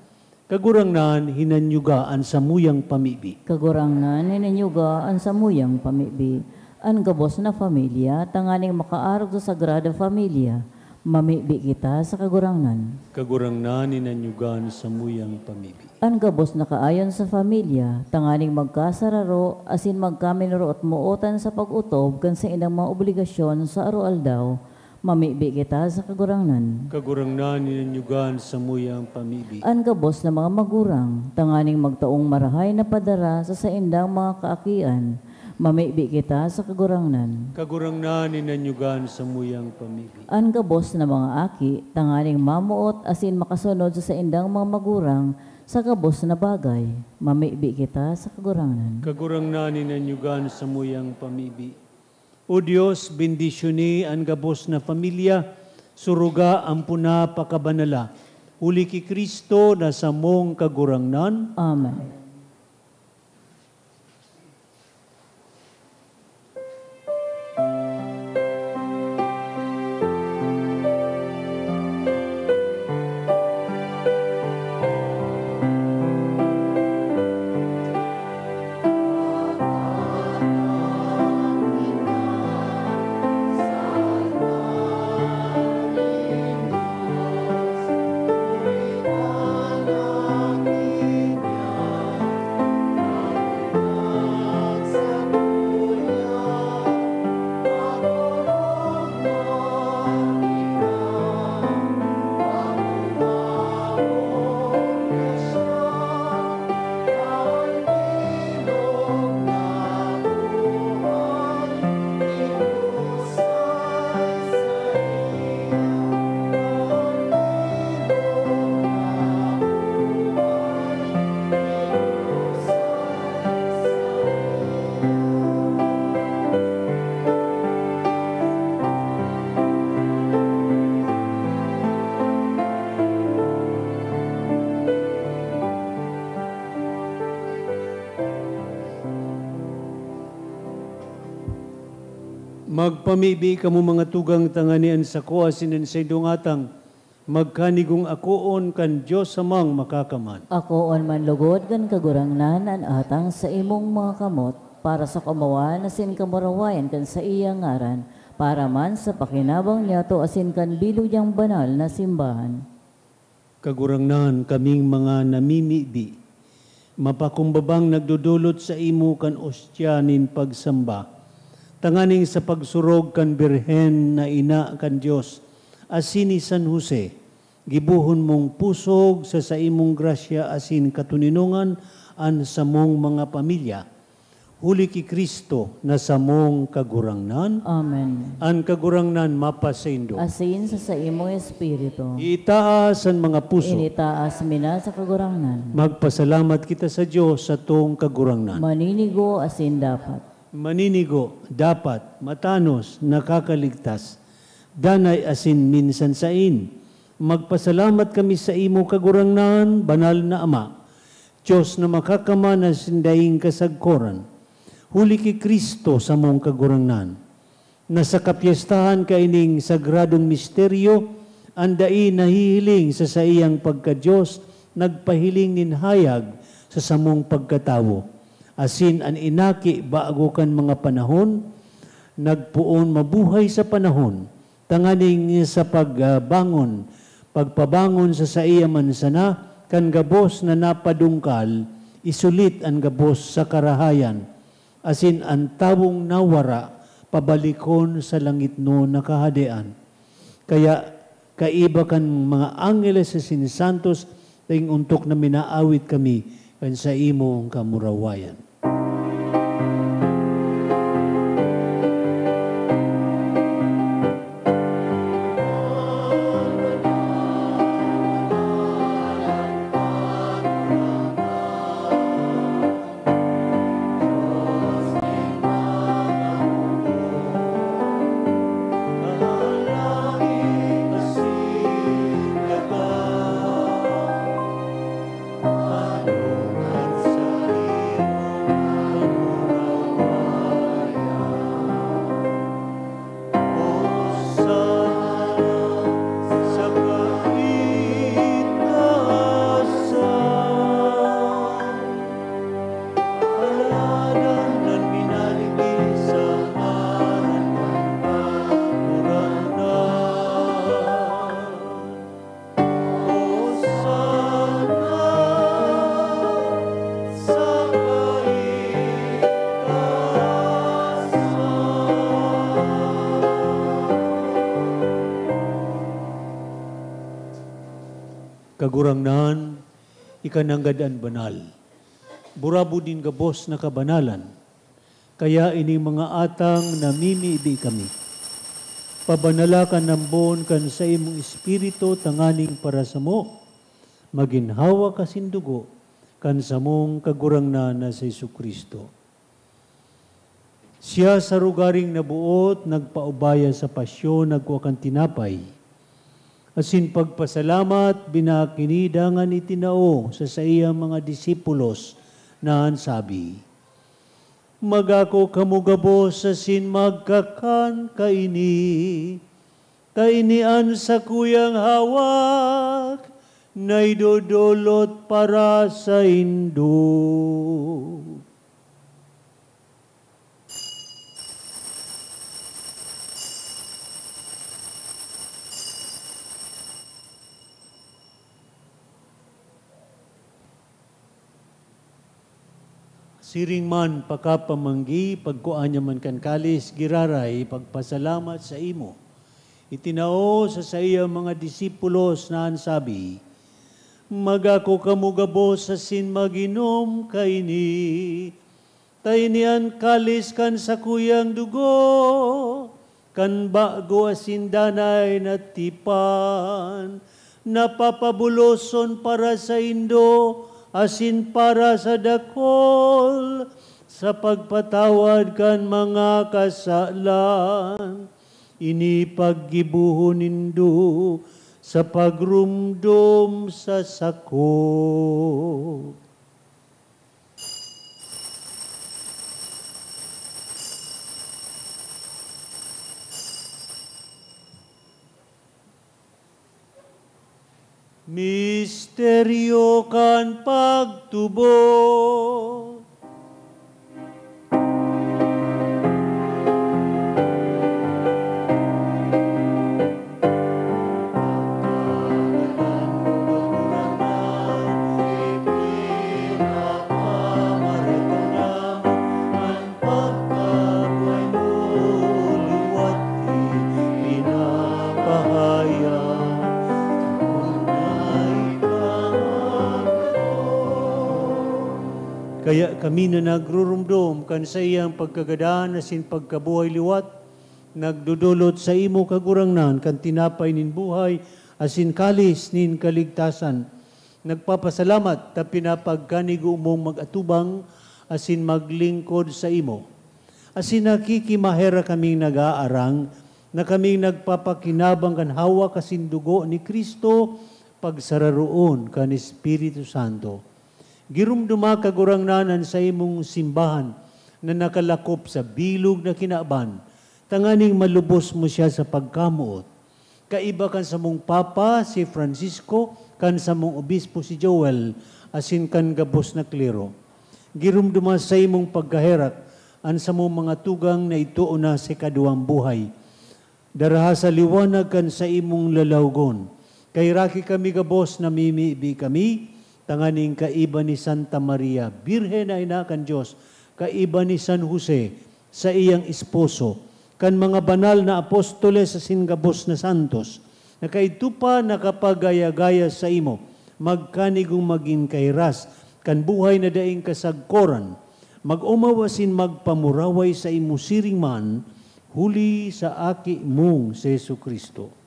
Kagurangnan, hinanyuga an samuyang pamibi. Kagurangnan, hinanyuga an samuyang pamibi. An gabos na pamilya, tanganing makaarog sa Sagrada Familia, mamibi kita sa Kagurangnan. Kagurangnan, hinanyuga an samuyang pamibi. An gabos na kaayon sa pamilya, tanganing magkasararo asin magkaminuruot-mootan sa pag-otob kan saindang mga obligasyon sa aroaldaw, mamibi kita sa Kagurangnan. Kagurangnan, hinanyuga an samuyang pamibi. An gabos na mga magurang, tanganing magtaong marahay na padara sa saindang mga kaakian, mamibi kita sa Kagurangnan. Kagurangnan, hinanyuga an samuyang pamibi. An gabos na mga aki, tanganing mamoot asin makasunod sa saindang mga magurang sa gabos na bagay, mamibi kita sa Kagurangnan. Kagurangnan, hinanyuga an samuyang pamibi. O Dios, bendisyoni an gabos na pamilya, Suruga ampon na pakabanala, huli ki Cristo na samong Kagurangnan. Amen. Magpamibi kamo, mga tugang, tanganing an sako asin an saindong atang magkanigong akoon kan Dios Amang Makakaman. Akoon man logod kan Kagurangnan an atang sa imong mga kamot, para sa kaomawan asin kamurawayan kan saiyang ngaran, para man sa pakinabang niyato asin kan bilog niyang banal na simbahan. Kagurangnan, kaming mga namimibi, mapakumbabang nagdodolot saimo kan ostya nin pagsamba, tanganing sa pagsurog kan Birhen na Ina kan Dios asin ni San Jose, gibohon mong pusog sa saimong grasya asin katoninongan an samong mga pamilya, huli ki Cristo na samong Kagurangnan. Amen. An Kagurangnan mapasaindo. Asin sa saimong espiritu. Itaas an mga puso. Initaas mi na sa Kagurangnan. Magpasalamat kita sa Dios, satong Kagurangnan. Maninigo asin dapat. Maninigo, dapat, matanos, nakakaligtas, danay asin minsan sain. Magpasalamat kami saimo, Kagurangnan, Banal na Ama, Dios na makakaman asin daing kasagkoran, huli ki Cristo samong Kagurangnan, na sa kapyestahan kaining sagradong misteryo, an dai nahihiling sa saiyang pagka-Dios nagpahiling nin hayag sa samong pagkatawo, asin an inaki bago kan mga panahon, nagpoon mabuhay sa panahon, tanganing sa pagbangon, pagpabangon sa saiya man sana kan gabos na napadungkal, isulit an gabos sa karahayan, asin an tawong nawara pabalikon sa langitnon na Kahadean. Kaya, kaiba kan mga angheles asin santos, daing ontok na minaawit kami kan saimong kamurawayan. Kagurangnan, ika nanggad an banal. Burabod nin gabos na kabanalan. Kaya ining mga atang namimibi kami. Pabanala kan ambon kan saimong Espiritu tanganing para samo, magin hawak asin dugo kan samong Kagurangnan na si Jesu-Cristo. Siya sa rogaring naboot, nagpaubaya sa pasyon, nagkua kan tinapay. Asin pagpasalamat, binakini dangan itinao sa saiyang mga disipulos na an sabi, "Magako kamo gabos asin magkakan kaini, ta ini an sakuyang hawak na idodolot para saindo." Siring man pakapamanggi, pagkua niya man kan kalis, giraray pagpasalamat saimo. Itinao sa saiyang mga disipulos na an sabi, "Magako kamo gabos asin mag-inom kaini, ta ini an kalis kan sakuyang dugo kan bago asin danay na tipan, na papabuloson para saindo asin para sa dakol sa pagpatawad kan mga kasalan. Ini paggibohon nindo sa pagromdom sa sako." Misteryo kan pagtubod. Kaya kami na nagruromdom kan saiyang pagkagadan asin pagkabuhay liwat, nagdodolot saimo, Kagurangnan, kan tinapay nin buhay asin kalis nin kaligtasan. Nagpapasalamat ta pinapagkanigo mong mag-atubang asin maglingkod saimo. Asin nakikimaherak kaming nag-aarang na kaming nagpapakinabang kan hawak asin dugo ni Cristo, pagsararoon kan Espiritu Santo. Giromdoma, Kagurangnan, an saimong simbahan na nakalakop sa bilog na kinaban, tanganing malubos mo siya sa pagkamoot. Kaiba kan samong Papa, si Francisco, kan samong Obispo, si Joel, asin kan gabos na klero. Giromdoma sa imong pagkaherak an samong mga tugang na itoo na sa ikaduwang buhay. Daraha sa liwanag kan saimong lalawgon. Kaheraki kami gabos, namimibi kami, tanganing kaiba ni Santa Maria, Birhen na Ina kan Dios, kaiba ni San Jose, saiyang esposo, kan mga banal na apostoles asin gabos na santos, na kaidto pa nakapagaya-gaya saimo, magkanigong magin kahiras kan buhay na daing kasagkoran, mag-omaw asin magpamuraway saimo siring man, huli sa Aki mong si Jesu-Cristo.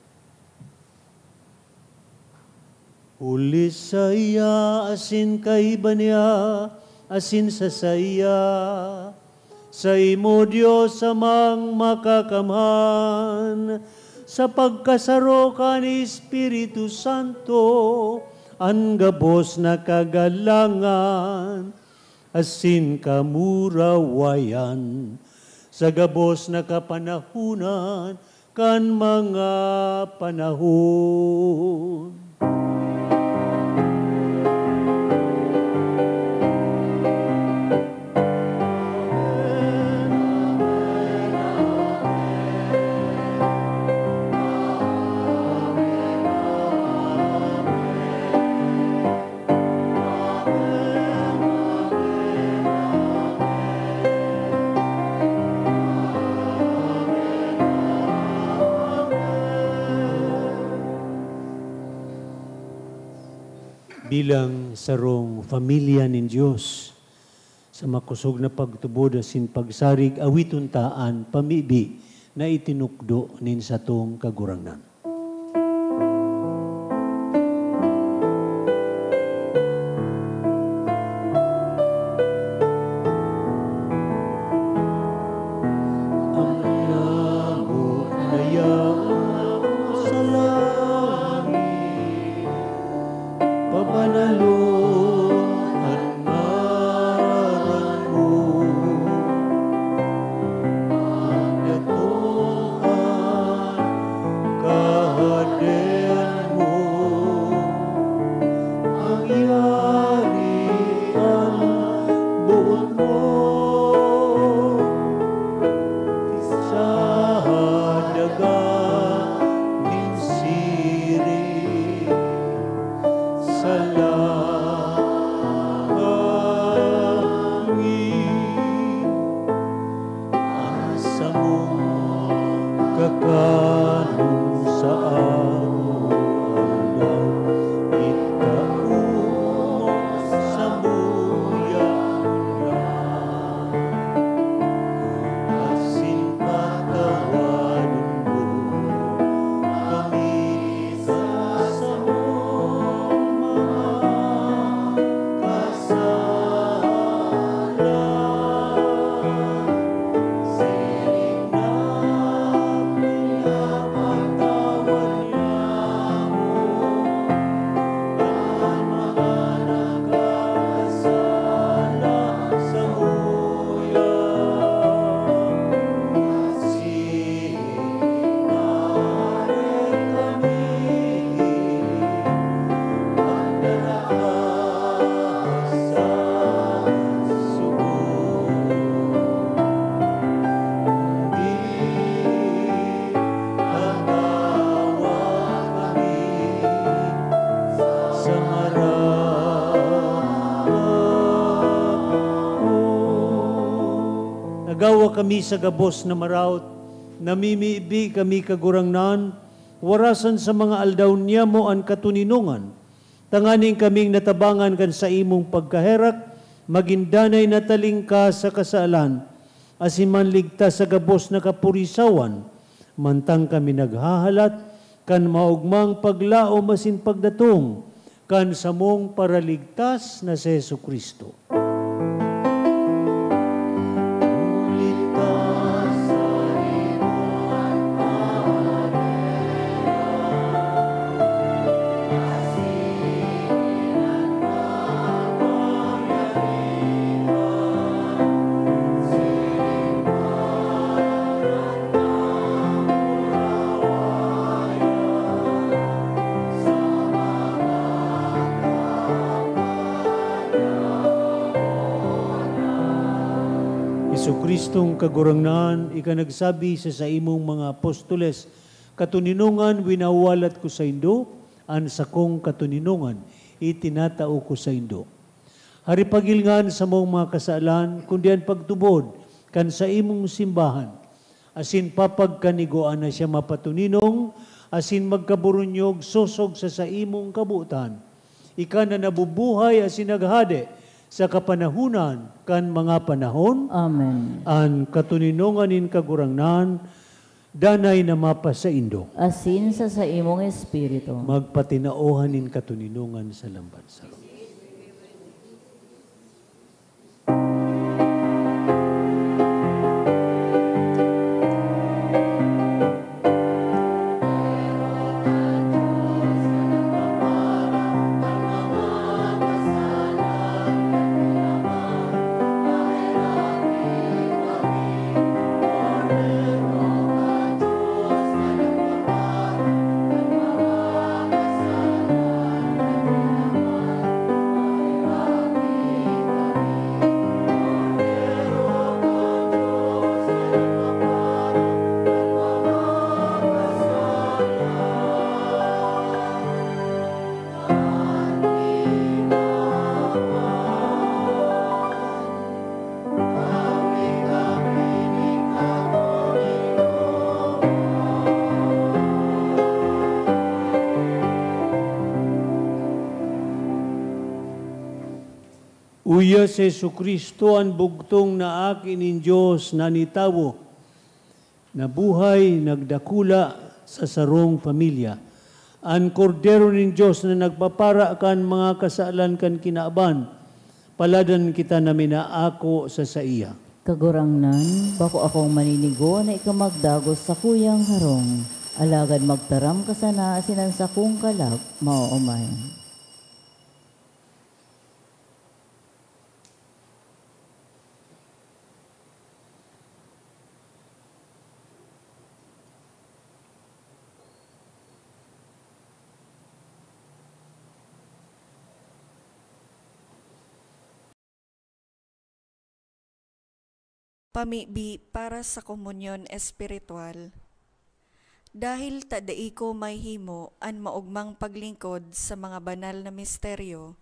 Huli saiya, asin kaiba niya, asin sa saiya, saimo, Dios Amang Makakamhan, sa pagkasaro kan Espiritu Santo, an gabos na kagalangan asin kamurawayan, sa gabos na kapanahonan kan mga panahon. Bilang sarong pamilya nin Dios, sa makosog na pagtubod asin pagsarig, awiton ta an pamibi na itinukdo nin satong Kagurangnan. Ang amo na yaon sa langit. Gawa kami sa gabos na maraot, namimibi kami, Kagurangnan, warasan sa mga aldaw niyamo an katoninongan, tanganing kaming natabangan kan saimong pagkaherak, magin danay na talingkas sa kasalan, asin manligtas sa gabos na kapurisawan, mantang kami naghahalat kan maogmang paglaom asin pagdatong kan samong Paraligtas na si Jesu-Cristo. Jesu-Cristong Kagurangnan, ika nagsabi sa saimong mga apostoles, "Katoninongan winawalat ko saindo, an sakong katoninongan itinatao ko saindo." Haripagil ngan samong mga kasalan, kundi an pagtubod kan saimong simbahan, asin papagkanigoan na siya mapatoninong asin magkaburunyog sosog sa saimong kabotan. Ika na nabubuhay asin naghade sa kapanahonan kan mga panahon. Amen. An katoninongan nin Kagurangnan danay na mapasaindo. Asin sa saimong espiritu. Magpatinaohan nin katoninongan sa lamban sa Uya si Jesu-Cristo, an bugtong na Aki nin Dios na nitawo, nabuhay, nagdakula sa sarong pamilya, an Kordero nin Dios na nagpapara kan mga kasalan kan kinaban. Paladan kita na minaako sa saiya. Kagurangnan, bako akong maninigo na ika magdagos sakuyang harong, alagad magtaram ka sana asin an sakong kalag maoomay. Pamibi para sa komunyon espiritual. Dahil ta dai ko mahihimo an maogmang paglingkod sa mga banal na misteryo,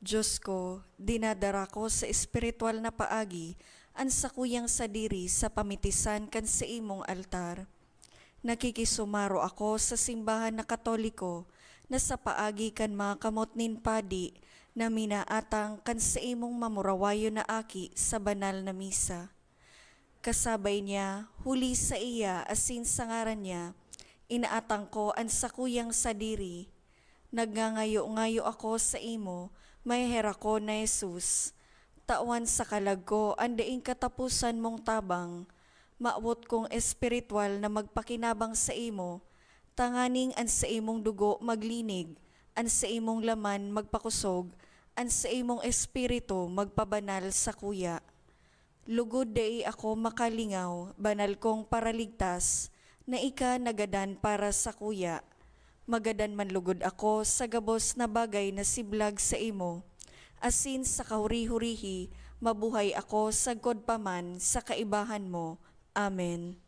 Dios ko, dinadara ko sa espiritual na paagi an sakuyang sadiri sa pamitisan kan saimong altar. Nakikisumaro ako sa simbahan na Katoliko na sa paagi kan mga kamot nin padi na minaatang kan saimong mamurawayon na aki sa banal na misa. Kasabay niya, huli saiya asin sa ngaran niya, inaatang ko an sakuyang sadiri. Nagngangayo-ngayo ako saimo, maheherakon na Jesus, tawan sa kalag ko an daing kataposan mong tabang. Mawot kong espiritual na magpakinabang saimo, tanganing an saimong dugo maglinig, an saimong laman magpakosog, an saimong espiritu magpabanal sakuya. Lugod dai ako makalingaw, banal kong Paraligtas, na ika nagadan para sakuya. Magadan man lugod ako sa gabos na bagay na siblag saimo, asin sa kahuri-hurihi mabuhay ako sagkod pa man sa kaibahan mo. Amen.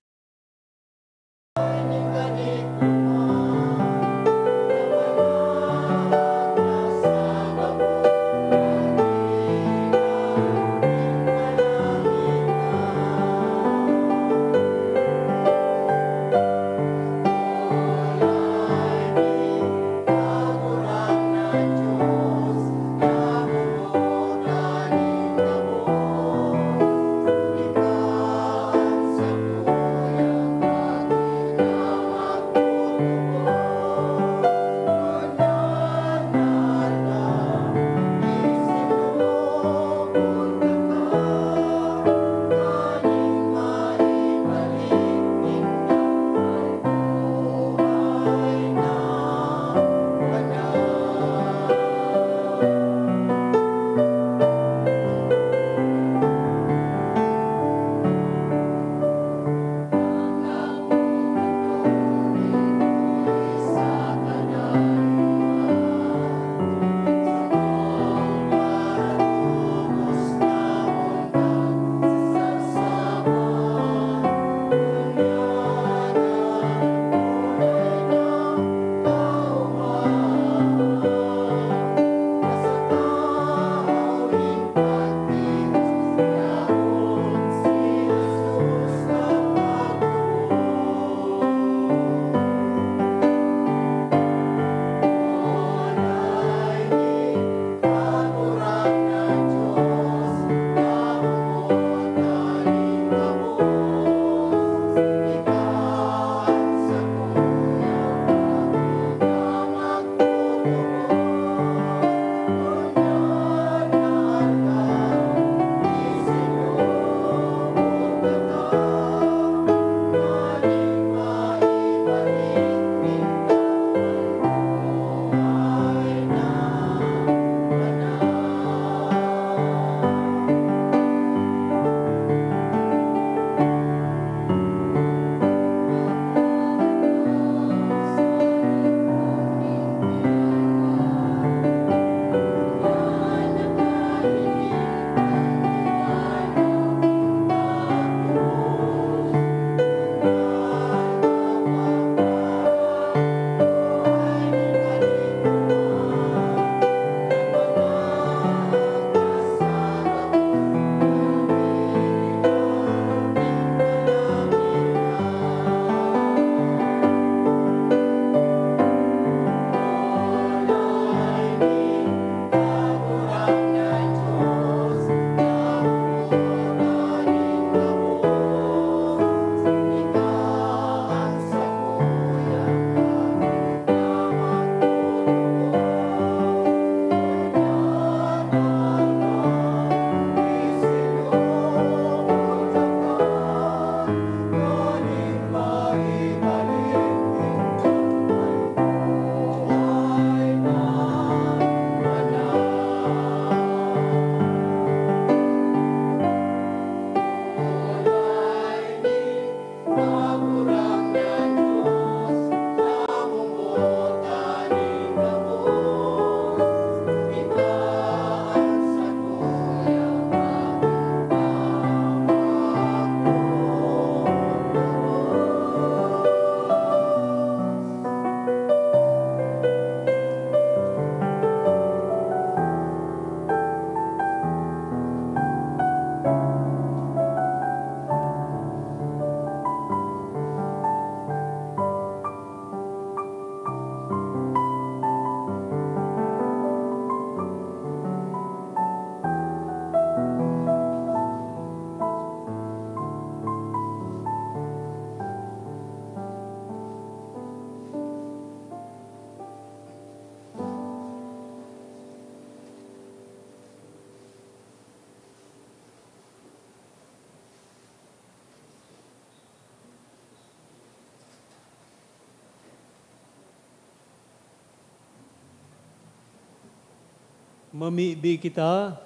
Mamibi kita.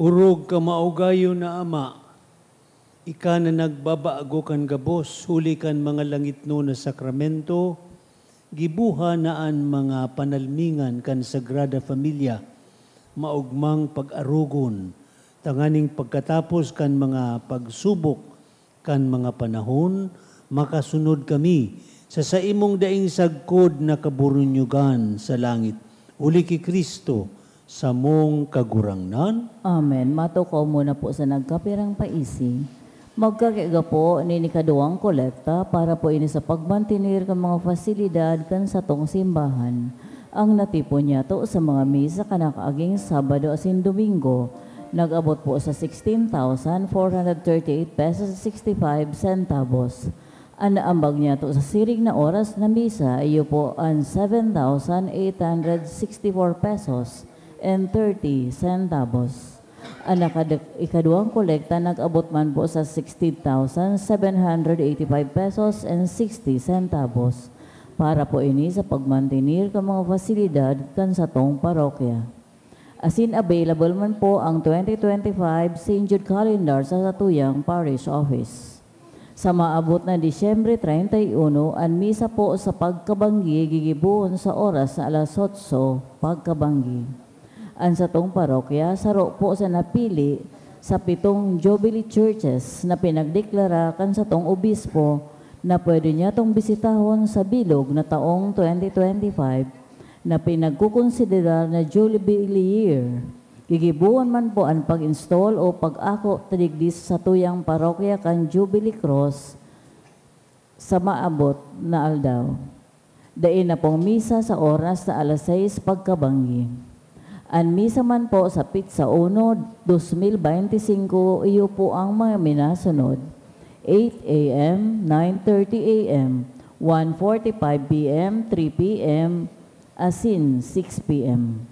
Orog ka maogayon na Ama, ika na nagbabago kan gabos huli kan mga langitnon na sakramento, giboha na an mga panalmingan kan Sagrada Familia maogmang pag-arogon, tanganing pagkatapos kan mga pagsubok kan mga panahon, makasunod kami sa saimong daing sagkod na kaburunyogan sa langit, huli ki Cristo, samong Kagurangnan. Amen. Matukaw muna po sa nagkapirang paisi. Magkakiga po nin ikaduwang kolekta para po ini sa pagmantener kan mga fasilidad kan satong simbahan. Ang natipon niyato sa mga misa kan nakaaging Sabado asin Domingo, nag-abot po sa sixteen thousand four hundred thirty-eight pesos sixty-five centavos. An naambag niyato sa siring na oras na misa, iyo po an seven thousand eight hundred sixty-four pesos and thirty centavos. An nakadak-, ikaduwang kolekta nag-abot man po sa sixteen thousand seven hundred eighty-five pesos and sixty centavos. Para po ini sa pagmantener kan mga fasilidad kan satong parokya. Asin available man po ang twenty twenty-five Saint Jude Calendar sa satuyang parish office. Sa maabot na Disyembre treinta y uno, an misa po sa pagkabanggi gigibohon sa oras na alas otso pagkabanggi. An satong parokya saro po sa napili sa pitong Jubilee Churches na pinagdeklara kan satong obispo na pwede niyatong bisitahon sa bilog na taong twenty twenty-five na pinagkokonsiderar na Jubilee Year. Gigibohon man po an pag-install o pag-ako ta digdi sa satuyang parokya kan Jubilee Cross sa maabot na aldaw. Dai na pong misa sa oras na alas sais pagkabanggi. An misa man po sa Petsa uno, dos mil beinti singko, iyo po ang mga minasunod: eight A M, nine thirty A M, one forty-five P M, three P M, asin six P M.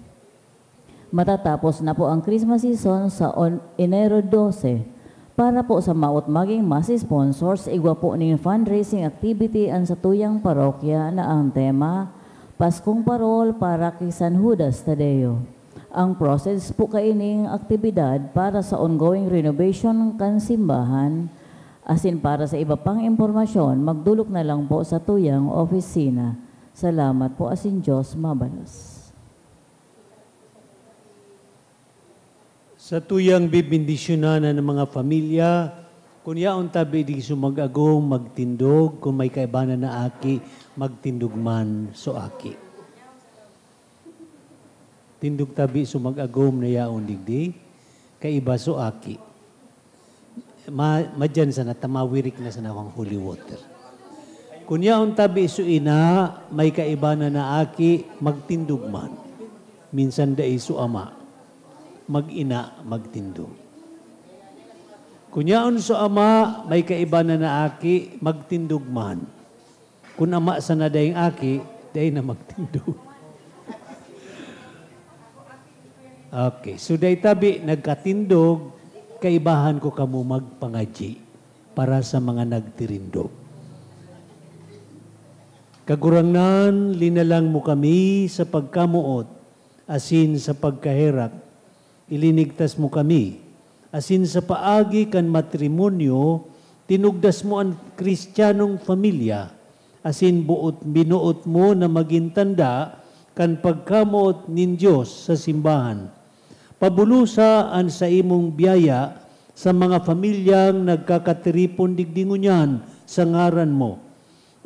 Matatapos na po ang Christmas season sa on-, Enero dose. Para po sa maot magin mas sponsors, igwa po nin fundraising activity an satuyang parokya na ang tema, "Paskong Parol para ki San Judas Tadeo." Ang proceeds po kaining aktibidad para sa ongoing renovation kan simbahan, asin para sa iba pang impormasyon, magdolok na lang po sa tuyang opisina. Salamat po, asin Diyos mabalos. Sa tuyang bibendisyonan an mga pamilya, kun yaon tabi digdi sumag-agom, magtindog, kun may kaibanan na aki, magtindog man so aki. Tindog tabi sumag-agom na yaon digdi, kaiba so aki. Ma-, madyan sana, tamawirik na sana ang holy water. Kun yaon tabi so ina, may kaibanan na aki, magtindog man. Minsan dai so ama, mag-ina, magtindog. Kun yaon so ama, may kaibanan na aki, magtindog man. Kun ama sana daing aki, dai na magtindog. Okay, so dai tabi nagkatindog, kaibahan ko kamo magpangadyi para sa mga nagtirindog. Kagurangnan, linalang mo kami sa pagkamoot asin sa pagkaherak. Ilinigtas mo kami, asin sa paagi kan matrimonyo, tinugdas mo an Kristiyanong pamilya, asin boot, binuot mo na magin tanda kan pagkamoot nin Dios sa simbahan. Pabulosa an saimong biyaya sa mga pamilyang nagkakatiripon digdi ngunyan sa ngaran mo,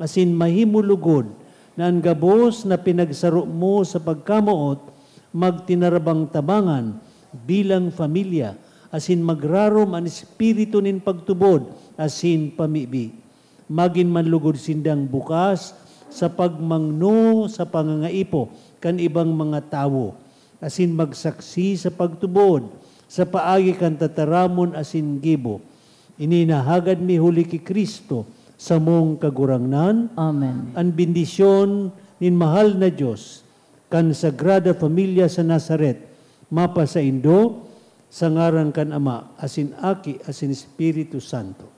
asin mahimo lugod na an gabos na pinagsaro mo sa pagkamoot magtinarabang-tabangan bilang pamilya, asin magrarom an espiritu nin pagtubod asin pamibi. Magin man lugod sindang bukas sa pagmangno sa pangangaipo kan ibang mga tawo, asin magsaksi sa pagtubod sa paagi kan tataramon asin gibo. Ini nahagad mi huli ki Cristo, samong Kagurangnan. Amen. An bendisyon nin mahal na Dios, kan Sagrada Familia sa Nazaret, mapasaindo, Sa ngaran kan Ama, asin Aki, asin Espiritu Santo.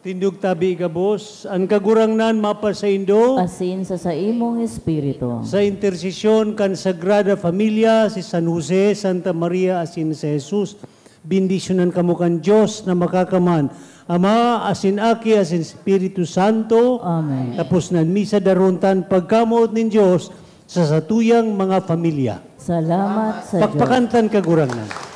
Tindog tabi gabos, an Kagurangnan mapasaindo. Asin sa saimong espiritu. Sa intersesyon kan Sagrada Familia, si San Jose, Santa Maria, asin si Jesus, bendisyonan kamo kan Dios na Makakaman, Ama, asin Aki, asin Espiritu Santo. Amen. Tapos na an misa, darontan pagkamoot nin Dios sa satuyang mga familia. Salamat sa Pakpakantan Kagurangnan.